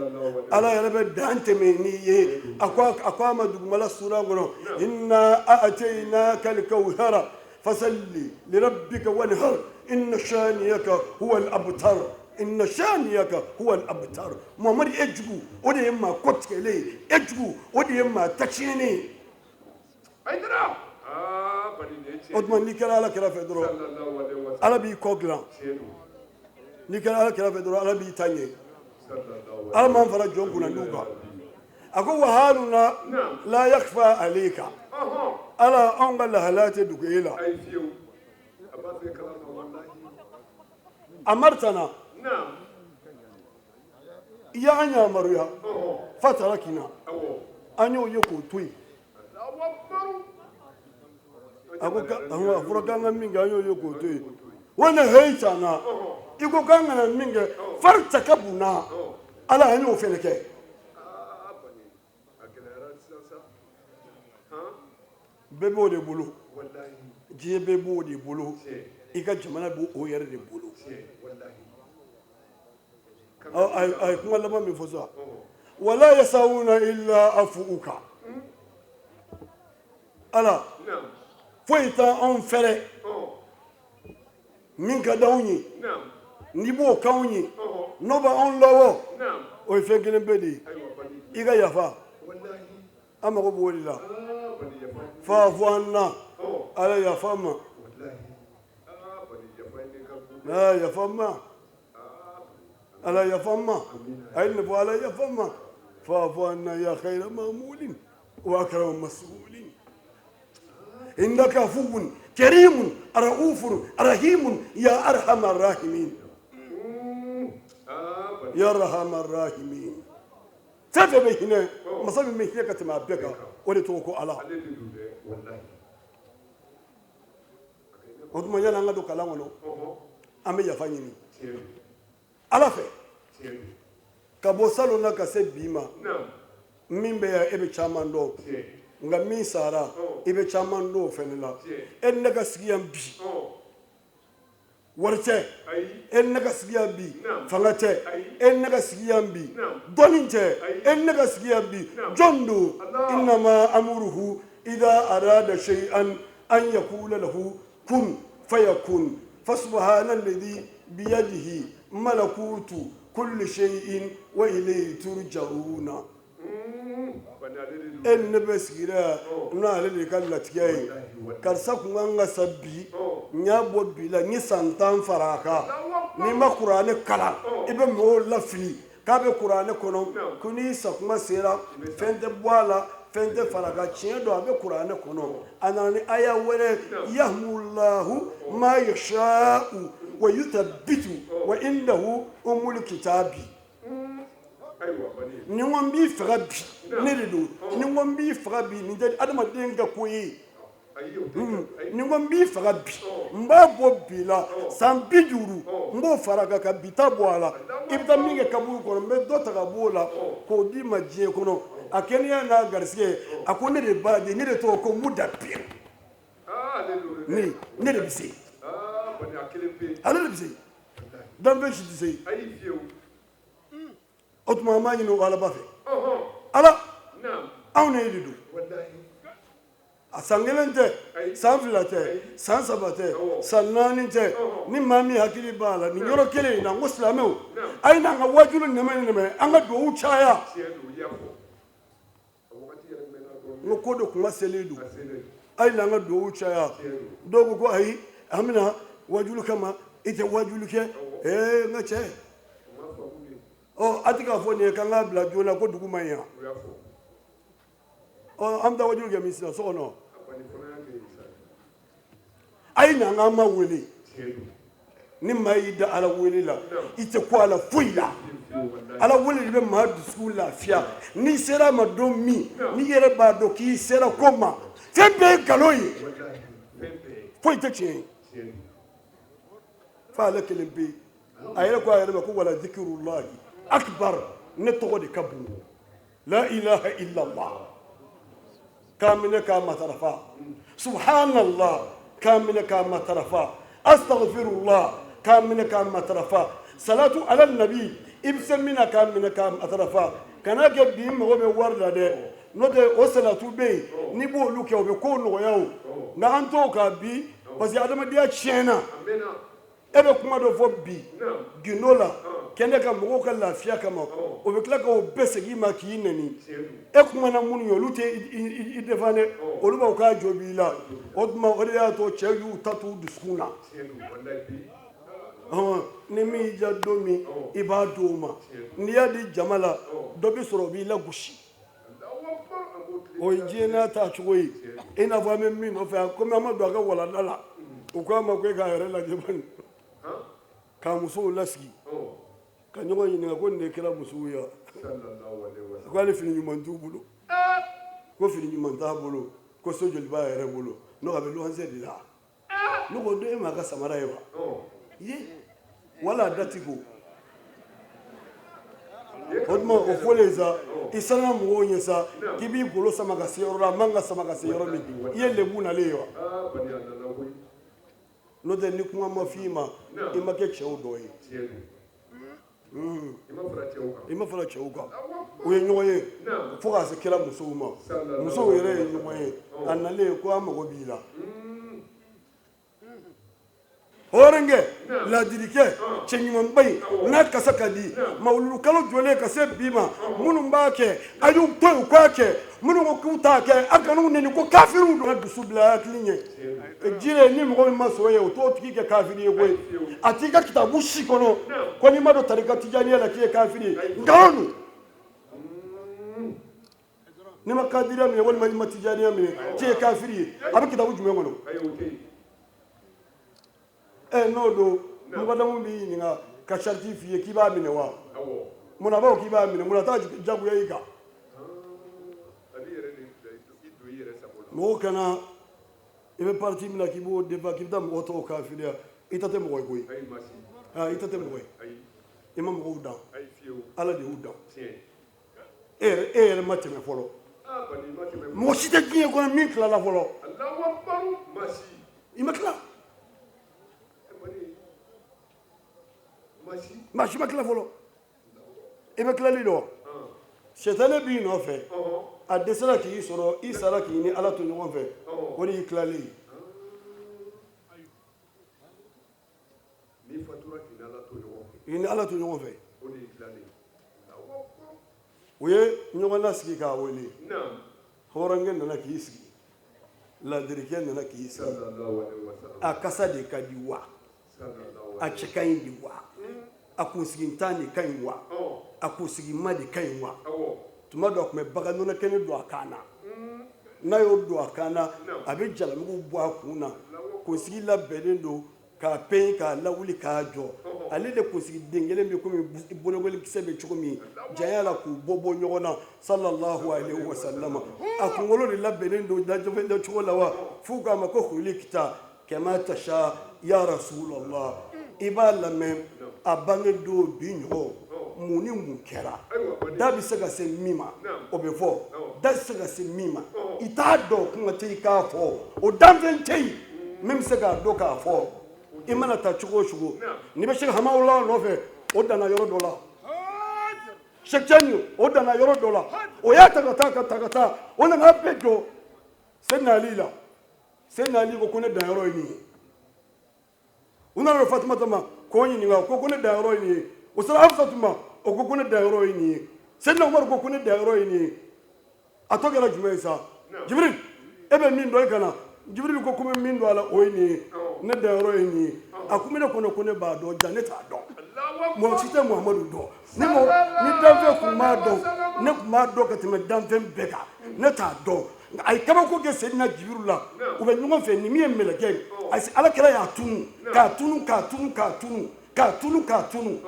Ala yɛrɛ bɛ dan tɛmɛ n'i ye. A ko a ma dugumala suran kɔnɔ, inna a'tainaka al-kawthara fasalli lirabbika wanhar inna shaniyaka huwa al-abtar, inna shaniyaka huwa al-abtar. Muhamadu, e jugu o de ye maa kɔtigɛlen ye, e jugu o de ye maa tatiɲɛnen ye. O tuma n'i kɛra Ala kira fɛ dɔrɔn, Ala b'i kɔ dilan. N'i kɛra Ala kira fɛ dɔrɔn, Ala b'i ta ɲɛ. Ala m'an fara jɔn kunnandiw kan. A ko wa haluna la yakhfa alayka. Ala, anw ka lahalaya tɛ dogo e la. Amartana, i y'an yamaruya, fatarakina, an y'o ye k'o to yen. A ko a fɔra k'an ka min kɛ, an y'o ye k'o to yen. Wa nahaytana, i ko k'an kana min kɛ, fartakabuna, Ala, an y'o fɛnɛ kɛ. Bɛɛ b'o de bolo, diɲɛ bɛɛ b'o de bolo, i ka jamana b'o yɛrɛ de bolo. A ye kuma laban min fɔ sa, wala yasawuna illa afuuka. Ala, foyi t'anw fɛrɛ min ka di anw ye n'i b'o k'anw ye, n'o bɛ anw lɔbɔ, o ye fɛn kelen pe de ye, i ka yafa. An mago b'o de la. Fa'fu anna, Ala yafa n ma. Ala yafa n ma. Ala yafa n ma. A ye nin fɔ, Ala yafa n ma. Fa'fu anna ya khayra ma'mulin wa akrama mas'ulin. Innaka afuwun karimun ra'ufun rahimun ya arhamar rahimin. Ya arhamar rahimin. Fɛn fɛn bɛ hinɛ, masa min bɛ hinɛ ka tɛmɛ a bɛɛ kan, o de tɔgɔ ko Ala. O tuma yanni an ka don kalan kɔnɔ, an bɛ yafa ɲini Ala fɛ. Ka bɔ salon na ka se bi ma, min bɛ yan e bɛ caman dɔn, nka min sara i bɛ caman dɔn o fɛnɛ la. E ni ne ka sigi yan bi, wari tɛ. E ni ne ka sigi yan bi, fanga tɛ. E ni ne ka sigi yan bi, dɔnni tɛ. E ni ne ka sigi yan bi, jɔn don? Innama amuruhu idha arada shay'an an yakula lahu kun fayakun fasubhana alladhi biyadihi malakutu kulli shay'in wa ilayhi turja'una. E ni ne bɛ sigira yan n'ale de ka latigɛ ye. Karisa kun kan ka sa bi, n y'a bɔ bi la, n ye san 10 fara a kan. N'i ma kuranɛ kalan, i bɛ mɔgɔw lafili k'a bɛ kuranɛ kɔnɔ ko n'i sa kuma sera, fɛn tɛ bɔ a la, fɛn tɛ fara a kan. Tiɲɛ don, a bɛ kuranɛ kɔnɔ. A nana ni aya wɛrɛ, yahmullahu ma yasha'u wa yuthabbitu wa indahu umul kitabi. Ni n ko n b'i faga bi, ne de don. Ni n ko n b'i faga bi, nin tɛ adamaden ka ko ye. Ni n ko n b'i faga bi, n b'a bɔ bi la san 50, n b'o fara a kan ka bi ta bɔ a la. I bɛ taa min kɛ kaburu kɔnɔ, n bɛ dɔ ta ka bɔ o la k'o d'i ma diɲɛ kɔnɔ. A kɛnɛya n'a garisɛgɛ, a ko ne de b'a di, ne de tɔgɔ ko Mudabir. Ne de bɛ se, ale de bɛ se, danfɛn si tɛ se. O tuma an b'a ɲini o Alaba fɛ. Ala, anw ne de don. A san 1 tɛ, san 2 tɛ, san 3 tɛ, san 4 tɛ. Ni maa min hakili b'a la nin yɔrɔ kelen in na, n ko silamɛw, a ye n'an ka wajulu nɛmɛ nɛmɛ, an ka duwawu caya. N ko ko dɔ kuma selen don, a ye n'an ka duwawu caya. Dɔw ko ayi, an bɛna wajulu kama, i tɛ wajulu kɛ. Ee n ka cɛ, ɔ a tɛ k'a fɔ nin ye k'an k'a bila joona ko dugu man ɲi yan. Ɔ an bɛ taa wajulu kɛ min sisan so kɔnɔ. A ye n'an k'an ma wele. Ni maa y'i da Ala wele la, i tɛ ko a la foyi la. Ala wele de bɛ maa dusukun lafiya. N'i sera a ma don min, n'i yɛrɛ b'a dɔn k'i sera ko ma, fɛn bɛɛ ye nkalon ye, foyi tɛ tiɲɛ ye. F'ale kelen pe. A yɛrɛ ko a yɛrɛ ma ko wala zikirulahi akbar, ne tɔgɔ de ka bon. La ilaha illallah, k'a minɛ k'a matarafa. Subhanallah, k'a minɛ k'a matarafa. Astaghfirullah, k'a minɛ k'a matarafa. Salatu ala nabi, i bɛ se min na k'a minɛ k'a matarafa. Kana kɛ bi n mago bɛ wari la dɛ, n'o tɛ o salatu bɛ yen, n'i b'olu kɛ o bɛ kow nɔgɔya o. Nka an t'o kan bi parce que adamadenya tiɲɛna. E bɛ kuma dɔ fɔ bi gindo la kɛnɛ kan mɔgɔw ka lafiya kama, o bɛ tila k'o bɛɛ segin i ma k'i nɛni. E kumana minnu ye, olu tɛ i défend dɛ, olu b'a fɔ k'a jo b'i la. O tuma o de y'a to cɛw y'u ta t'u dusukun na. Ni min y'i diya don min, i b'a d'o ma. N'i y'a di jama la, dɔ bɛ sɔrɔ o b'i lagosi. O ye diɲɛ n'a taa cogo ye. I n'a fɔ an bɛ min nɔfɛ, komi an ma don a ka walanda la, u k'a ma ko e k'a yɛrɛ lajɛ bani, k'a musow lasigi ka ɲɔgɔn ɲininka ko nin de kɛra musow ye wa? Ko hali fini ɲuman t'u bolo, ko fini ɲuman t'a bolo, ko so joli b'a yɛrɛ bolo, n'o a bɛ luwanse de la. Ne ko e m'a ka samara ye wa? Ye wala a da ti ko. O tuma o fɔlen sa, i sanga mɔgɔw ɲɛ sa k'i b'i golo sama ka se yɔrɔ la, a man ka sama ka se yɔrɔ min, i ye lebu nalen ye wa? N'o tɛ ni kuma ma f'i ma, i ma kɛ cɛw dɔ ye. I ma fara cɛw kan. U ye ɲɔgɔn ye fo k'a se kira musow ma. Musow yɛrɛ ye ɲɔgɔn ye, a nalen ko an mago b'i la. Hɔrɔnkɛ, ladirikɛ, cɛɲumanba in n'a kasa ka di, mawuludu kalo jɔlen ka se bi ma, minnu b'a kɛ a y'u to yen u k'a kɛ, minnu ko k'u t'a kɛ a kan'u neni ko kafiriw don. Dusu bila hakili ɲɛ jire, ni mɔgɔ min ma sɔn ye, o t'o tigi kɛ kafiri ye koyi. A t'i ka kitabu si kɔnɔ ko n'i ma don tarika tijaniya la k'i ye kafiri ye. Nkalon don. N'i ma kadiriya minɛ walima n'i ma tijaniya minɛ k'i ye kafiri ye, a bɛ kitabu jumɛn kɔnɔ? Ɛ, n'o don, mukadamu b'i ɲininka ka sariti f'i ye k'i b'a minɛ wa? Munna a b'a fɔ k'i b'a minɛ? Munna a t'a jagoya i kan? Mɔgɔw kana i bɛ parti min na k'i b'o défend, k'i bɛ taa mɔgɔ tɔw kafiriya, i ta tɛ mɔgɔ ye koyi. I ta tɛ mɔgɔ ye, i ma mɔgɔw dan, Ala de y'u dan. E yɛrɛ ma tɛmɛ fɔlɔ, mɔgɔ si tɛ diɲɛ kɔnɔ min tilala fɔlɔ. I ma tila, maa si ma tila fɔlɔ. I bɛ tilali dɔn, sɛtanɛ b'i nɔfɛ, a dɛsɛra k'i sɔrɔ, i sara k'i ni Ala to ɲɔgɔn fɛ, o de y'i tilalen ye. I ni Ala to ɲɔgɔn fɛ. U ye ɲɔgɔn lasigi k'a wele. Hɔrɔnkɛ nana k'i sigi, ladirikɛ nana k'i sigi. A kasa de ka di wa, a cɛ ka ɲi de wa, a kunsigintan de ka ɲi wa, a kunsigima de ka ɲi wa. Tuma dɔ a tun bɛ bagan nɔnɔ kɛnɛ don a kan na, n'a y'o don a kan na, a bɛ jalamugu bɔ a kun na. Kunsigi labɛnnen don k'a pɛn k'a lawuli k'a jɔ. Ale de kunsigi den kelen bɛ komi bolokoli kisɛ bɛ cogo min janya la, k'u bɔ bɔ ɲɔgɔn na. Sallallahu alaihi wa sallam, a kunkolo de labɛnnen don lajɔ cogo la wa, f'u k'a ma ko khuliqta kama tasha ya rasulallah. I b'a lamɛn, a bange don bi ɲɔgɔn, mun ni mun kɛra, da bɛ se ka se min ma o bɛ fɔ, da tɛ se ka se min ma i t'a dɔn, kuma tɛ i k'a fɔ. O danfɛn tɛ yen min bɛ se k'a dɔn k'a fɔ. I mana taa cogo o cogo, n'i bɛ se ka hamawula nɔfɛ, o danna yɔrɔ dɔ la. Sɛkɛni, o danna yɔrɔ dɔ la, o y'a ta ka taa ka ta ka taa, o nana bɛɛ jɔ Seyidina Ali la. Seyidina Ali ko ko ne danyɔrɔ ye nin ye. U nana Fatumata ma k'o ɲininka, ko ko ne danyɔrɔ ye nin ye. O sera Hafsatu ma, o ko ko ne danyɔrɔ ye nin ye. Seyidina Umaru ko ko ne danyɔrɔ ye nin ye. A tɔ kɛra jumɛn ye sa? Jibril, e bɛ min dɔn, i ka na. Jibril ko ko n bɛ min dɔn a la, o ye nin ye, ne danyɔrɔ ye nin ye. A kun bɛ ne kɔnɔ ko ne b'a dɔn, ja ne t'a dɔn. Mɔgɔ si tɛ Muhamadu dɔn. Ni mɔgɔ ni danfɛn kun b'a dɔn, ne kun b'a dɔn ka tɛmɛ danfɛn bɛɛ kan, ne t'a dɔn. A ye kabako kɛ Seyidina Jibril la, u bɛ ɲɔgɔn fɛ ni min ye mɛlɛkɛ ye, ayi, Ala kɛra y'a tunu k'a tunu k'a tunu k'a tunu k'a tunu k'a tunu.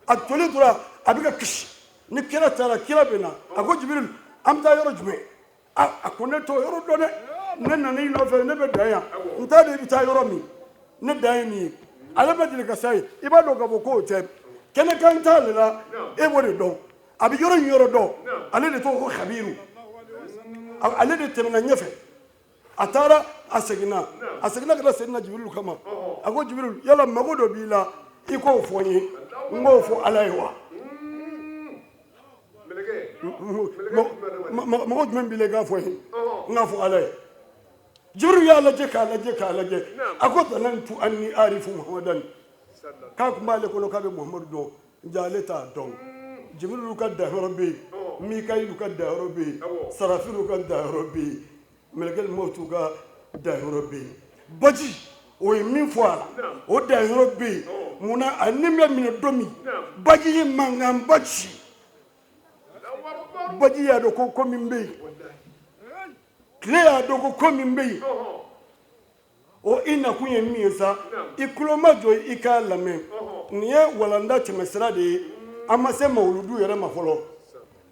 A jɔlen tora, a bɛ ka kasi. Ni kira taara, kira bɛ na, a ko Jibril, an bɛ taa yɔrɔ jumɛn? A ko ne t'o yɔrɔ dɔn dɛ, ne nana i nɔfɛ, ne bɛ dan yan, n t'a dɔn i bɛ taa yɔrɔ min, ne dan ye nin ye. Ale ma deli ka sa yen, i b'a dɔn k'a fɔ k'o tɛ kɛnɛkan t'ale la, e b'o de dɔn. A bɛ yɔrɔ in yɔrɔ dɔn, ale de tɔgɔ ko Kabiru. Ale de tɛmɛna ɲɛfɛ, a taara, a seginna, a seginna ka na Seyidina Jibirilu kama. A ko Jibirilu, yala mago dɔ b'i la, i k'o fɔ n ye, n k'o fɔ Ala ye wa? Mago jumɛn b'i la, i k'a fɔ n ye, n k'a fɔ Ala ye. Jibirilu y'a lajɛ k'a lajɛ k'a lajɛ, a ko zanantu anni arifu Muhamadan, k'a tun b'ale kɔnɔ k'a bɛ Muhamadu dɔn, nka ale t'a dɔn. Jibirilu ka danyɔrɔ bɛ yen, Mikayilu ka danyɔrɔ bɛ yen, Sarafilu ka danyɔrɔ bɛ yen, mɛlɛkɛli mawutu ka danyɔrɔ bɛ yen. Baji o ye min fɔ a la, o danyɔrɔ bɛ yen. Munna a ni bɛ minɛ don min, baji ye mankanba ci, baji y'a dɔn ko ko min bɛ yen, tile y'a dɔn ko ko min bɛ yen. O i nakun ye min ye sa, i tulo ma jɔ, i k'a lamɛn. Nin ye walanda tɛmɛsira de ye, an ma se mawuludu yɛrɛ ma fɔlɔ.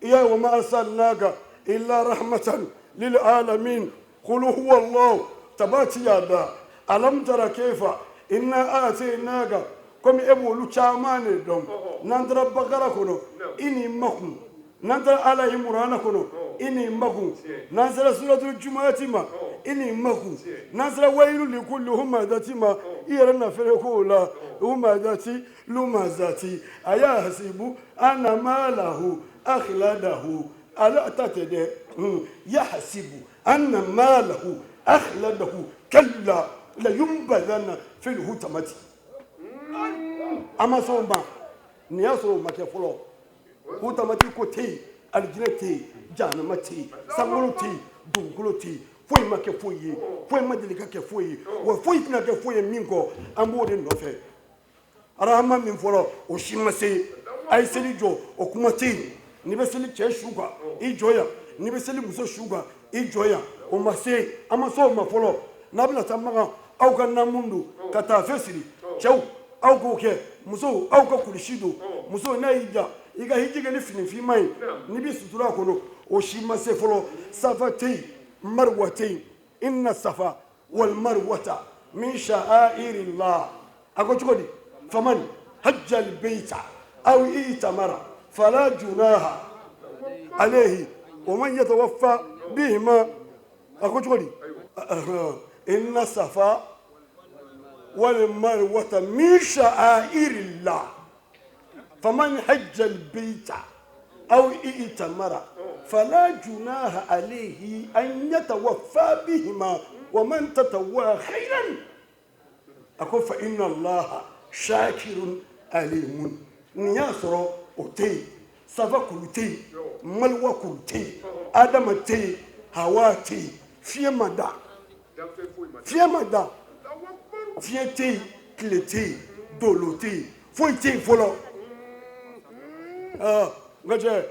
I y'a ye, wa ma arsalnaka illa rahmatan lil alamin. Qul huwa allah, tabati yada, alam tara kayfa inna atainaka. Komi e b'olu caman de dɔn, n'an taara Bakara kɔnɔ, i n'i makun. N'an taara Ala Imurana kɔnɔ, i n'i makun. N'an sera suratul Jumu'ati ma, i n'i makun. N'an sera wayilu likulli humazati ma, i yɛrɛ na fɛrɛ ko la humazati lumazati ayahasibu anna malahu akhladahu. Ala ta tɛ dɛ, yahasibu anna malahu akhladahu kalla. La yunbazanna fil hutamati. An ma s'o ma, nin y'a sɔrɔ o ma kɛ fɔlɔ. Hutamati ko tɛ yen, alijinɛ tɛ yen, jahanama tɛ yen, sankolo tɛ yen, dugukolo tɛ yen, foyi ma kɛ foyi ye, foyi ma deli ka kɛ foyi ye, wa foyi tɛna kɛ foyi ye min kɔ, an b'o de nɔfɛ. Arahama min fɔra, o si ma se. A ye seli jɔ, o kuma tɛ yen. N'i bɛ seli cɛ su kan, i jɔ yan. N'i bɛ seli muso su kan, i jɔ yan. O ma se, an ma se o ma fɔlɔ. N'a bɛna taa Makan, aw ka naamu don ka taafe siri. Cɛw, aw k'o kɛ. Musow, aw ka kulusi don. Muso, n'a y'i ja, i ka hiji kɛ ni fini finman ye, n'i bɛ sutura a kɔnɔ. O si ma se fɔlɔ. Safa tɛ yen, mariwa tɛ yen. Inna safa wal marwata min sha'airillah. A ko cogo di? Faman hajjal beita aw itamara fala junaha alayhi wa man yatawaffa bihima. A ko cogo di? Inna safa wal marwata min sha'airillah faman hajjal beita aw itamara fala junaha alayhi an yatawaffa bihima wa man tatawwa khairan. A ko fa inna allaha shakirun alimun. Nin y'a sɔrɔ o tɛ yen, safa kulu tɛ yen, maliwa kulu tɛ yen, adama tɛ yen, hawa tɛ yen, fiɲɛ ma da, fiɲɛ ma da, fiɲɛ tɛ yen, tile tɛ yen, dolo tɛ yen, foyi tɛ yen fɔlɔ. N ka cɛ,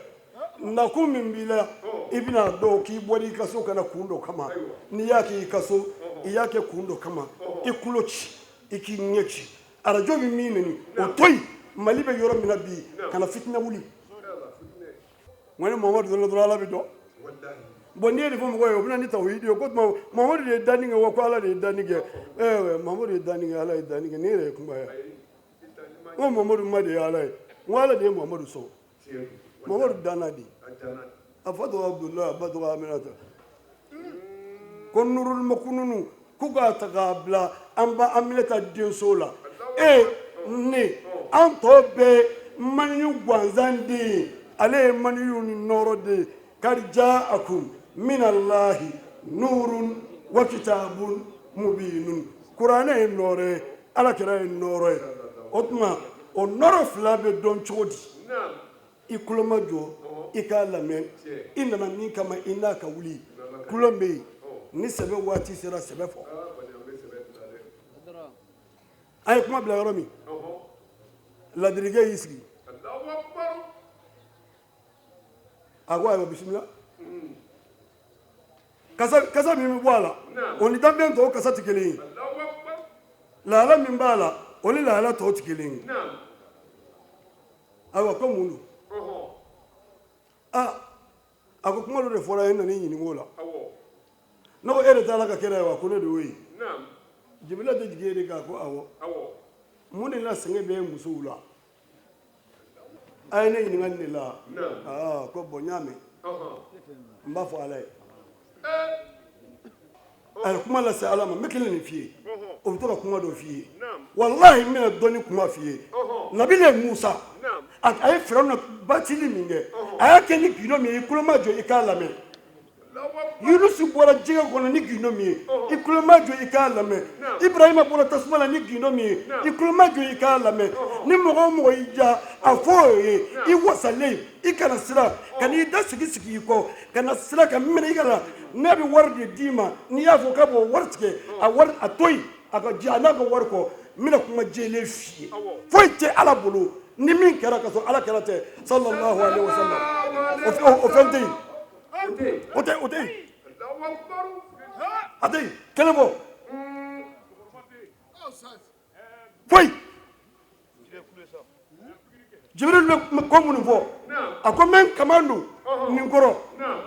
nakun min b'i la, i bɛna dɔn k'i bɔra i ka so ka na kun dɔ kama. N'i y'a kɛ i ka so, i y'a kɛ kun dɔ kama. I tulo ci, i k'i ɲɛ ci. Arajo bɛ min neni, o to yen. Mali bɛ yɔrɔ min na bi, kana fitinɛ wuli. Nka ni Muhamadu donna dɔrɔn, Ala bɛ dɔn. Bon, n'i ye nin fɔ mɔgɔw ye, o bɛ na ni tawhidi ye. Ko tuma Muhamadu de ye danni kɛ wa ko Ala de ye danni kɛ? Ɛɛ, Muhamadu ye danni kɛ, Ala ye danni kɛ. Nin yɛrɛ ye kuma ye. N ko Muhamadu ma de ye Ala ye, n ko Ala de ye Muhamadu sɔn. Muhamadu danna di, a fa tɔgɔ Abudulayi, a ba tɔgɔ Aminata. Ko nurul makununu k'u k'a ta k'a bila an ba Aminata denso la. E ne, an tɔ bɛɛ maniyu gansan den ye, ale ye maniyu ni nɔɔrɔ den ye. Kad jaakum minallahi nurun wa kitabun mubinun. Kuranɛ ye nɔɔrɔ ye, Ala kira ye nɔɔrɔ ye. O tuma o nɔɔrɔ fila bɛ dɔn cogo di? I tulo ma jɔ, i k'a lamɛn. I nana min kama, i n'a ka wuli. Kulon bɛ yen, ni sɛbɛ waati sera, sɛbɛ fɔ. A ye kuma bila yɔrɔ min, ladirikɛ y'i sigi, a ko ayiwa, bisimila. Kasa, kasa min bɛ bɔ a la, o ni danfɛn tɔw kasa tɛ kelen ye. Lahala min b'a la, o ni lahala tɔw tɛ kelen ye. Ayiwa, ko mun don? Aa, a ko kuma dɔ de fɔra, e nana i ɲininka o la. Ne ko e de tɛ Ala ka kira ye wa? Ko ne de y'o ye. Jibila tɛ jigin e de kan? Ko awɔ. Mun de la sɛgɛn bɛ musow la? A ye ne ɲininka nin de la. Aa, ko bɔn, n y'a mɛn, n b'a fɔ Ala ye. A ye kuma lase Ala ma. N bɛ kelen nin f'i ye, o bɛ to ka kuma dɔ f'i ye. Walahi, n bɛna dɔnni kuma f'i ye. Nabila Musa, a ye Firawuna batili min kɛ, a y'a kɛ ni gindo min ye, i tulo ma jɔ, i k'a lamɛn. Yunusi bɔra jɛgɛ kɔnɔ ni gindo min ye, i tulo ma jɔ, i k'a lamɛn. Ibrahima bɔra tasuma la ni gindo min ye, i tulo ma jɔ, i k'a lamɛn. Ni mɔgɔ o mɔgɔ y'i ja, a fɔ o ye, i wasalen, i kana siran ka n'i da sigi sigi i kɔ, kana siran ka minɛ i kana. Ne bɛ wari de d'i ma, n'i y'a fɔ k'a b'o wari tigɛ, a wari a to yen, a ka ji a n'a ka wari kɔ. N bɛna kuma jɛlen f'i ye, foyi tɛ Ala bolo ni min kɛra ka sɔrɔ Ala kɛra tɛ, sallallahu alaihi wasallam. O fɛn tɛ yen, o tɛ, o tɛ yen, a tɛ yen. Kelen fɔ foyi. Jibril bɛ ko minnu fɔ, a ko n bɛ n kaman don nin kɔrɔ,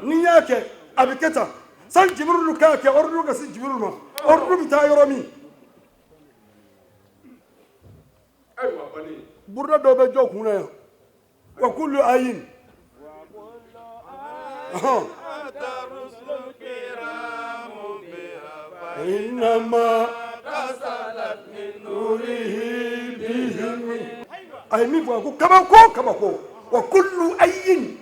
ni n y'a kɛ, a bɛ kɛ tan. Sani Jibril k'a kɛ, ordre ka se Jibril ma, ordre bɛ taa yɔrɔ min, buruda dɔ bɛ jɔ kun na yan. Wa kullu ayin. Innama a ye min fɔ, a ko kabako, kabako. Wa kullu ayin,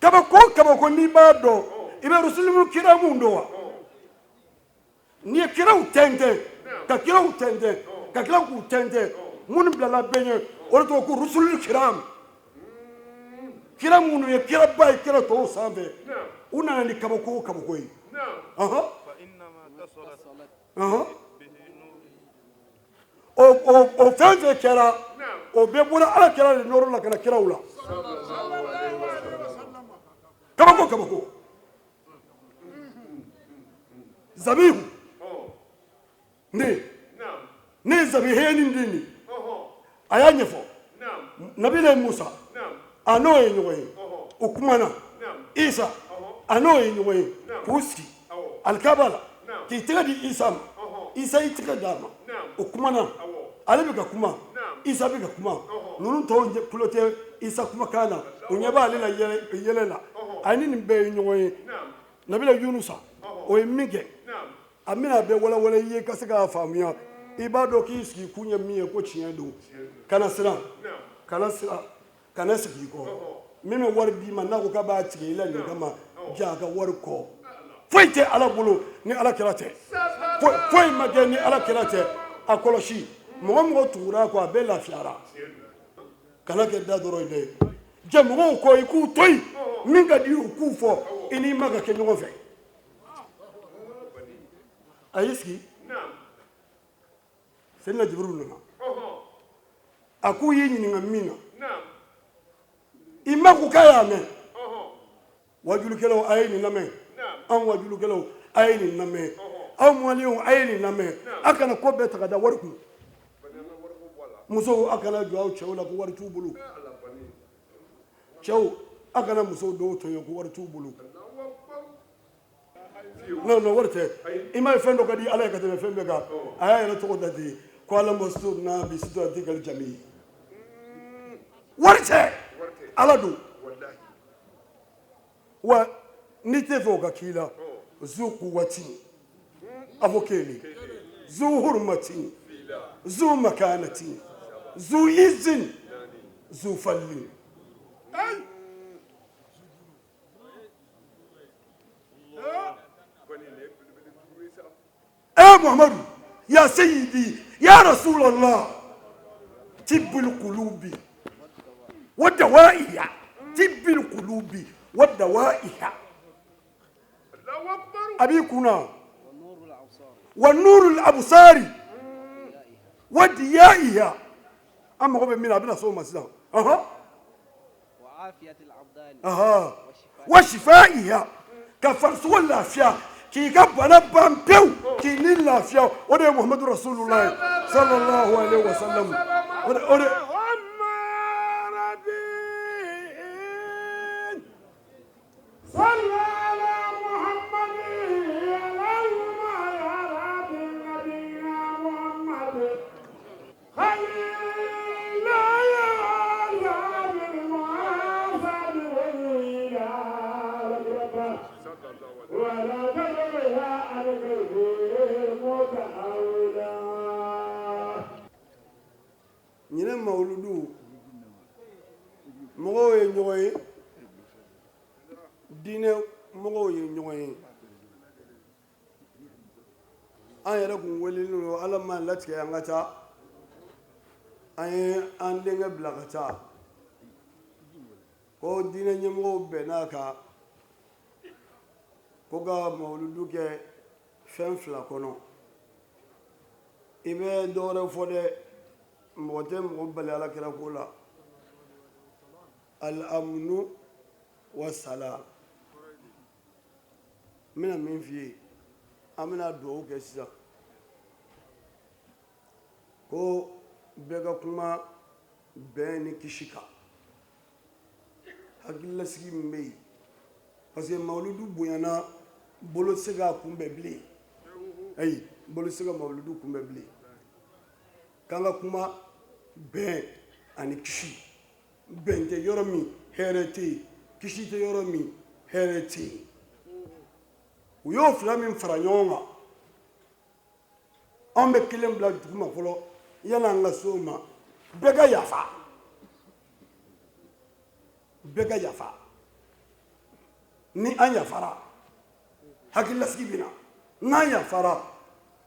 kabako, kabako. N'i b'a dɔn, i bɛ rusulu kiramu dɔn wa? N'i ye kiraw tɛntɛn ka kiraw tɛntɛn ka tila k'u tɛntɛn, minnu bilala bɛɛ ɲɛ, o de tɔgɔ ko rusulul kiram. Kira minnu ye kiraba ye kira tɔw sanfɛ, u nana ni kabako o kabako ye. Ɔhɔn ɔhɔn, o o o fɛn fɛn kɛra, o bɛɛ bɔra ala kira de nɔrɔ la ka na kiraw la. Kabako kabako zabihu, ne ye zabihɛni den de, a y'a ɲɛfɔ. Nabila Musa, a n'o ye ɲɔgɔn ye, u kumana. Isa, a n'o ye ɲɔgɔn ye k'u sigi alikaba la, k'i tɛgɛ di Isa ma, Isa y'i tɛgɛ d'a ma, u kumana. Ale bɛ ka kuma, Isa bɛ ka kuma, ninnu tɔw tulo tɛ Isa kumakan na, u ɲɛ b'ale la yɛlɛ la. A ni nin bɛɛ ye ɲɔgɔn ye. Nabila Yunusa, o ye min kɛ, a bɛna a bɛɛ walawala i ye ka se k'a faamuya. I b'a dɔn k'i sigi kun ye min ye, ko tiɲɛ don. Kana siran, kana siran, kana sigi i kɔ. Min bɛ wari d'i ma, n'a ko k'a b'a tigɛ i la nin kama, ja a ka wari kɔ. Foyi tɛ ala bolo ni ala kira tɛ, foyi ma kɛ ni ala kira tɛ. A kɔlɔsi, mɔgɔ mɔgɔ tugura a kɔ, a bɛɛ lafiyara. Kana kɛ da dɔrɔn ye dɛ, jɛ mɔgɔw kɔ, i k'u to yen, min ka di u k'u fɔ, i n'i ma ka kɛ ɲɔgɔn fɛ. A y'i sigi, Seyidina Jibirilu nana, a k'u y'i ɲininka min na, i ma ko k'a y'a mɛn. Wajulikɛlaw, a ye nin lamɛn. An wajulikɛlaw, a ye nin lamɛn. Aw maliyɛnw, a ye nin lamɛn. A kana ko bɛɛ ta ka da wari kun. Musow, a kana jɔ aw cɛw la ko wari t'u bolo. Cɛw, a kana musow dɔw tɔɲɔ ko wari t'u bolo. Non non, wari tɛ. I ma ye, fɛn dɔ ka di ala ye ka tɛmɛ fɛn bɛɛ kan, a y'a yɛrɛ tɔgɔ da ten ko ala masturna bi sitiratikal jamil. Wari tɛ, ala don. Wa n'i tɛ fɛ o ka k'i la, zu kuwati a fɔ kelen, zu hurumati, zu makanati, zu izin, zu falli. Eh Muhammadu, ya sayyidi, ya Rasulallah, tibbul qulubi wa dawaiha, tibbul qulubi wa dawaiha. A b'i kunna wa nurul absari wa diyaiha. An mago bɛ min na, a bɛna s'o ma sisan. Ɔhɔn, wa shifaiha, ka farisogo lafiya, k'i ka bana ban pewu, k'i ni lafiya, o de ye Muhamadu Rasulullah sallallahu alaihi wa sallam. O de Ɲinɛ mawuludu mɔgɔw ye ɲɔgɔn ye, diinɛ mɔgɔw ye ɲɔgɔn ye. An yɛrɛ kun welelen don, ala ma latigɛ an ka taa, an ye an denkɛ bila ka taa ko diinɛ ɲɛmɔgɔw bɛnn'a kan ko ka mawuludu kɛ fɛn fila kɔnɔ. I bɛ dɔwɛrɛ fɔ dɛ, mɔgɔ tɛ mɔgɔ bali ala kira ko la. Al-amnu wa salam. N bɛna min f'i ye, an bɛna dugawu kɛ sisan ko bɛɛ ka kuma bɛn ni kisi kan, hakililasigi min bɛ yen, parce que mawuludu bonyana, bolo tɛ se k'a kunbɛn bilen. Ayi, bolo tɛ se ka mawuludu kunbɛn bilen. K'an ka kuma bɛn ani kisi. Bɛn tɛ yɔrɔ min, hɛrɛ tɛ yen. Kisi tɛ yɔrɔ min, hɛrɛ tɛ yen. U y'o fila min fara ɲɔgɔn kan, anw bɛ kelen bila duguma fɔlɔ yanni an ka s'o ma. Bɛɛ ka yafa, bɛɛ ka yafa. Ni an yafara, hakililasigi bɛ na. N'an yafara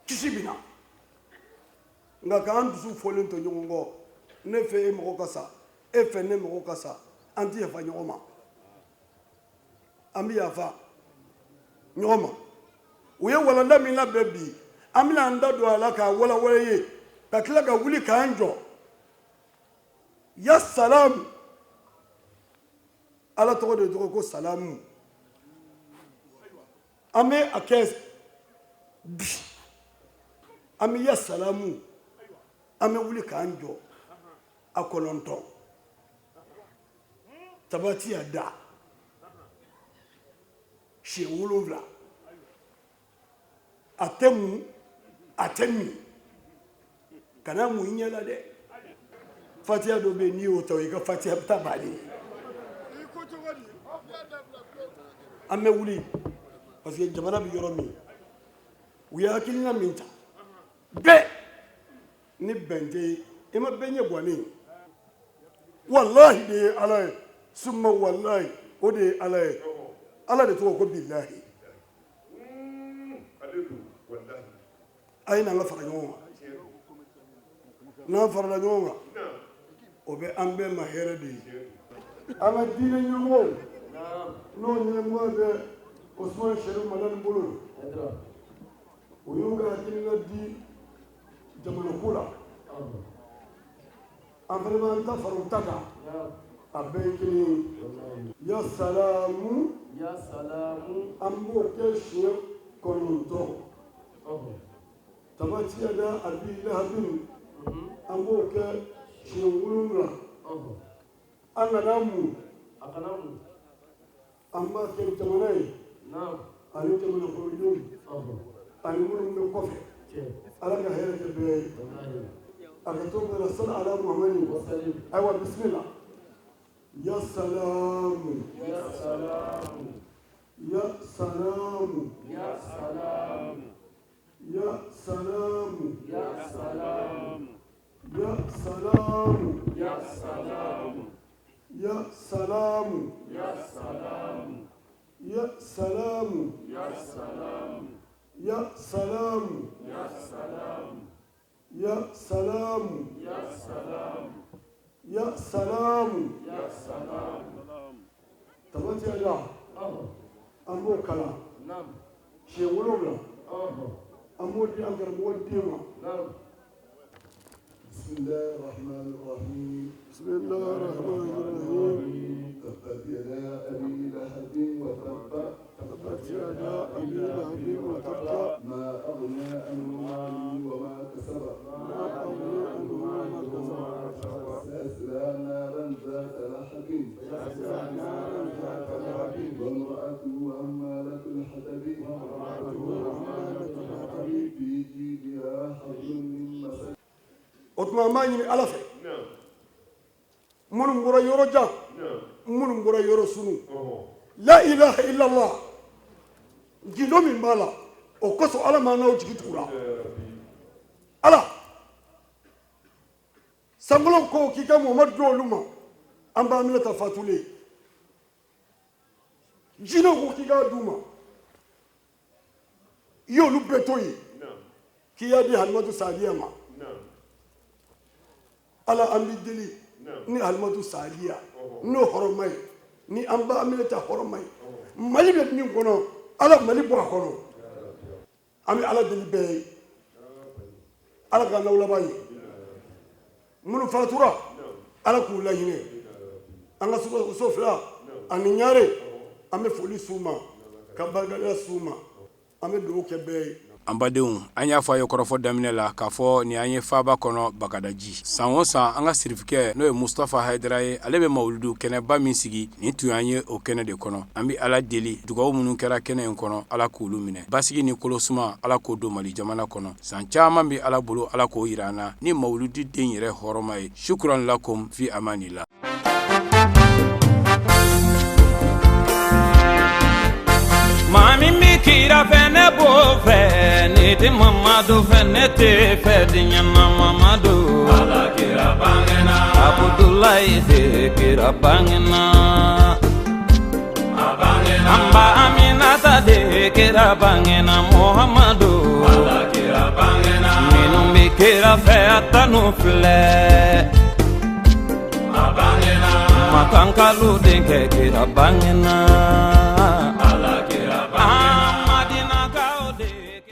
Kisi bɛ na. Nka k'an dusu fɔlen to ɲɔgɔn kɔ, ne fɛ e mɔgɔ ka sa, e fɛ ne mɔgɔ ka sa, an tɛ yafa ɲɔgɔn ma. An bɛ yafa ɲɔgɔn ma. U ye walanda min labɛn bi, an bɛna an da don a la k'a walawala ye, ka tila ka wuli k'an jɔ. Ya salamu, Ala tɔgɔ de tɔgɔ ko salamu. An bɛ a kɛ bi, an bɛ ya salamu, an bɛ wuli k'an jɔ a 9. Tabati ya da siɲɛ 7. A tɛ mun, a tɛ min. Kana mun i ɲɛ la dɛ. Fatiya dɔ bɛ yen, n'i y'o ta, i ka fatiya bɛ taa bannen. An bɛ wuli parce que jamana bɛ yɔrɔ min, u ye hakilina min ta, bɛɛ ni bɛn tɛ yen, i ma bɛɛ ɲɛ guwanen ye. Walahi de ye Ala ye, suma walahi o de ye Ala ye. Ala de tɔgɔ ko bilahi. A ye n'an ka fara ɲɔgɔn kan. N'an farala ɲɔgɔn kan, o bɛ an bɛɛ ma hɛrɛ de ye. An ka diinɛ ɲɛmɔgɔw, n'o ɲɛmɔgɔ bɛ Usumani Serifu Madani bolo, u y'u ka hakilina di jamana ko la. An fana b'an ta fara u ta kan, a bɛɛ ye kelen ye. Ya salamu, ya salamu, an b'o kɛ siɲɛ 9. Tabati yada abi lahabin, an b'o kɛ siɲɛ 7. An kana mun, a kana mun, an b'a kɛ jamana ye ani jamana kɔnɔdenw ani minnu bɛ kɔfɛ. Ala ka hɛrɛ kɛ bɛɛ ye. A ka to bɛɛ la, sali ala Muhamadi. Ayiwa, bisimila. Ya salamu, ya salamu, ya salamu, ya salamu, ya salamu, ya salamu, ya salamu, ya salamu, ya salamu, ya salamu, ya salamu, ya salamu, ya salamu, ya salamu, ya salamu, ya salamu, ya salamu, ya salamu. Tabati yada, an b'o kalan siɲɛ 7. An b'o di an karamɔgɔ den ma. بسم الله الرحمن الرحيم. بسم الله الرحمن الرحيم. تبت يدا أبي لهب وتب. تبت يدا أبي لهب وتب. ما أغنى عنه ماله وما كسب. ما أغنى عنه وما كسب. سيصلى نارا ذات لهب. سيصلى نارا ذات لهب. وامرأته حمالة الحطب. وامرأته حمالة الحطب. في جيدها حبل من مسد. O tuma an b'a ɲini Ala fɛ, minnu bɔra yɔrɔ jan, minnu bɔra yɔrɔ surun, la ilaha illallah, gindo min b'a la, o kosɔn Ala m'an n'aw jigi tugu la. Ala sankolo ko k'i ka Muhamadu di olu ma, an b'an minɛ ta fatulen. Jinɛw ko k'i k'a d'u ma, i y'olu bɛɛ to yen k'i y'a di Halimatu Sadiya ma. Ala, an b'i deli ni Halimatu Sadiya n'o hɔrɔnma ye, ni an ba Aminata hɔrɔnma ye, Mali bɛ min kɔnɔ, Ala Mali bɔ a kɔnɔ. An bɛ Ala deli bɛɛ ye, Ala k'an n'aw laban ye. Minnu fatura, Ala k'u lahinɛ. An ka so fila ani ɲare, an bɛ foli s'u ma, ka barikada s'u ma, an bɛ dugawu kɛ bɛɛ ye. An badenw, an y'a fɔ a ye kɔrɔfɔ daminɛ la k'a fɔ nin an ye faaba kɔnɔ Bagadaji. San o san, an ka sirifikɛ, n'o ye Mustafa Hayidara ye, ale bɛ mawuludu kɛnɛba min sigi, nin tun y'an ye o kɛnɛ de kɔnɔ. An bɛ Ala deli, dugawu minnu kɛra kɛnɛ in kɔnɔ, Ala k'olu minɛ. Basigi ni kolosuma, Ala k'o don Mali jamana kɔnɔ. San caman bɛ Ala bolo, Ala k'o yira an na ni mawuludi den yɛrɛ hɔrɔma ye. Shukran lakum fi amanillah. Maa min bɛ kira fɛ, ne b'o fɛ, ne tɛ Mamadu fɛ, ne tɛ fɛ diɲɛ na Mamadu. Ala kira bangena. Abudulayi de kira bangena. A bangena. An ba Aminata de kira bangena Muhamadu. Ala kira bangena. kira fɛ a tanu filɛ. A bangena. Makankalo denkɛ kira bangena.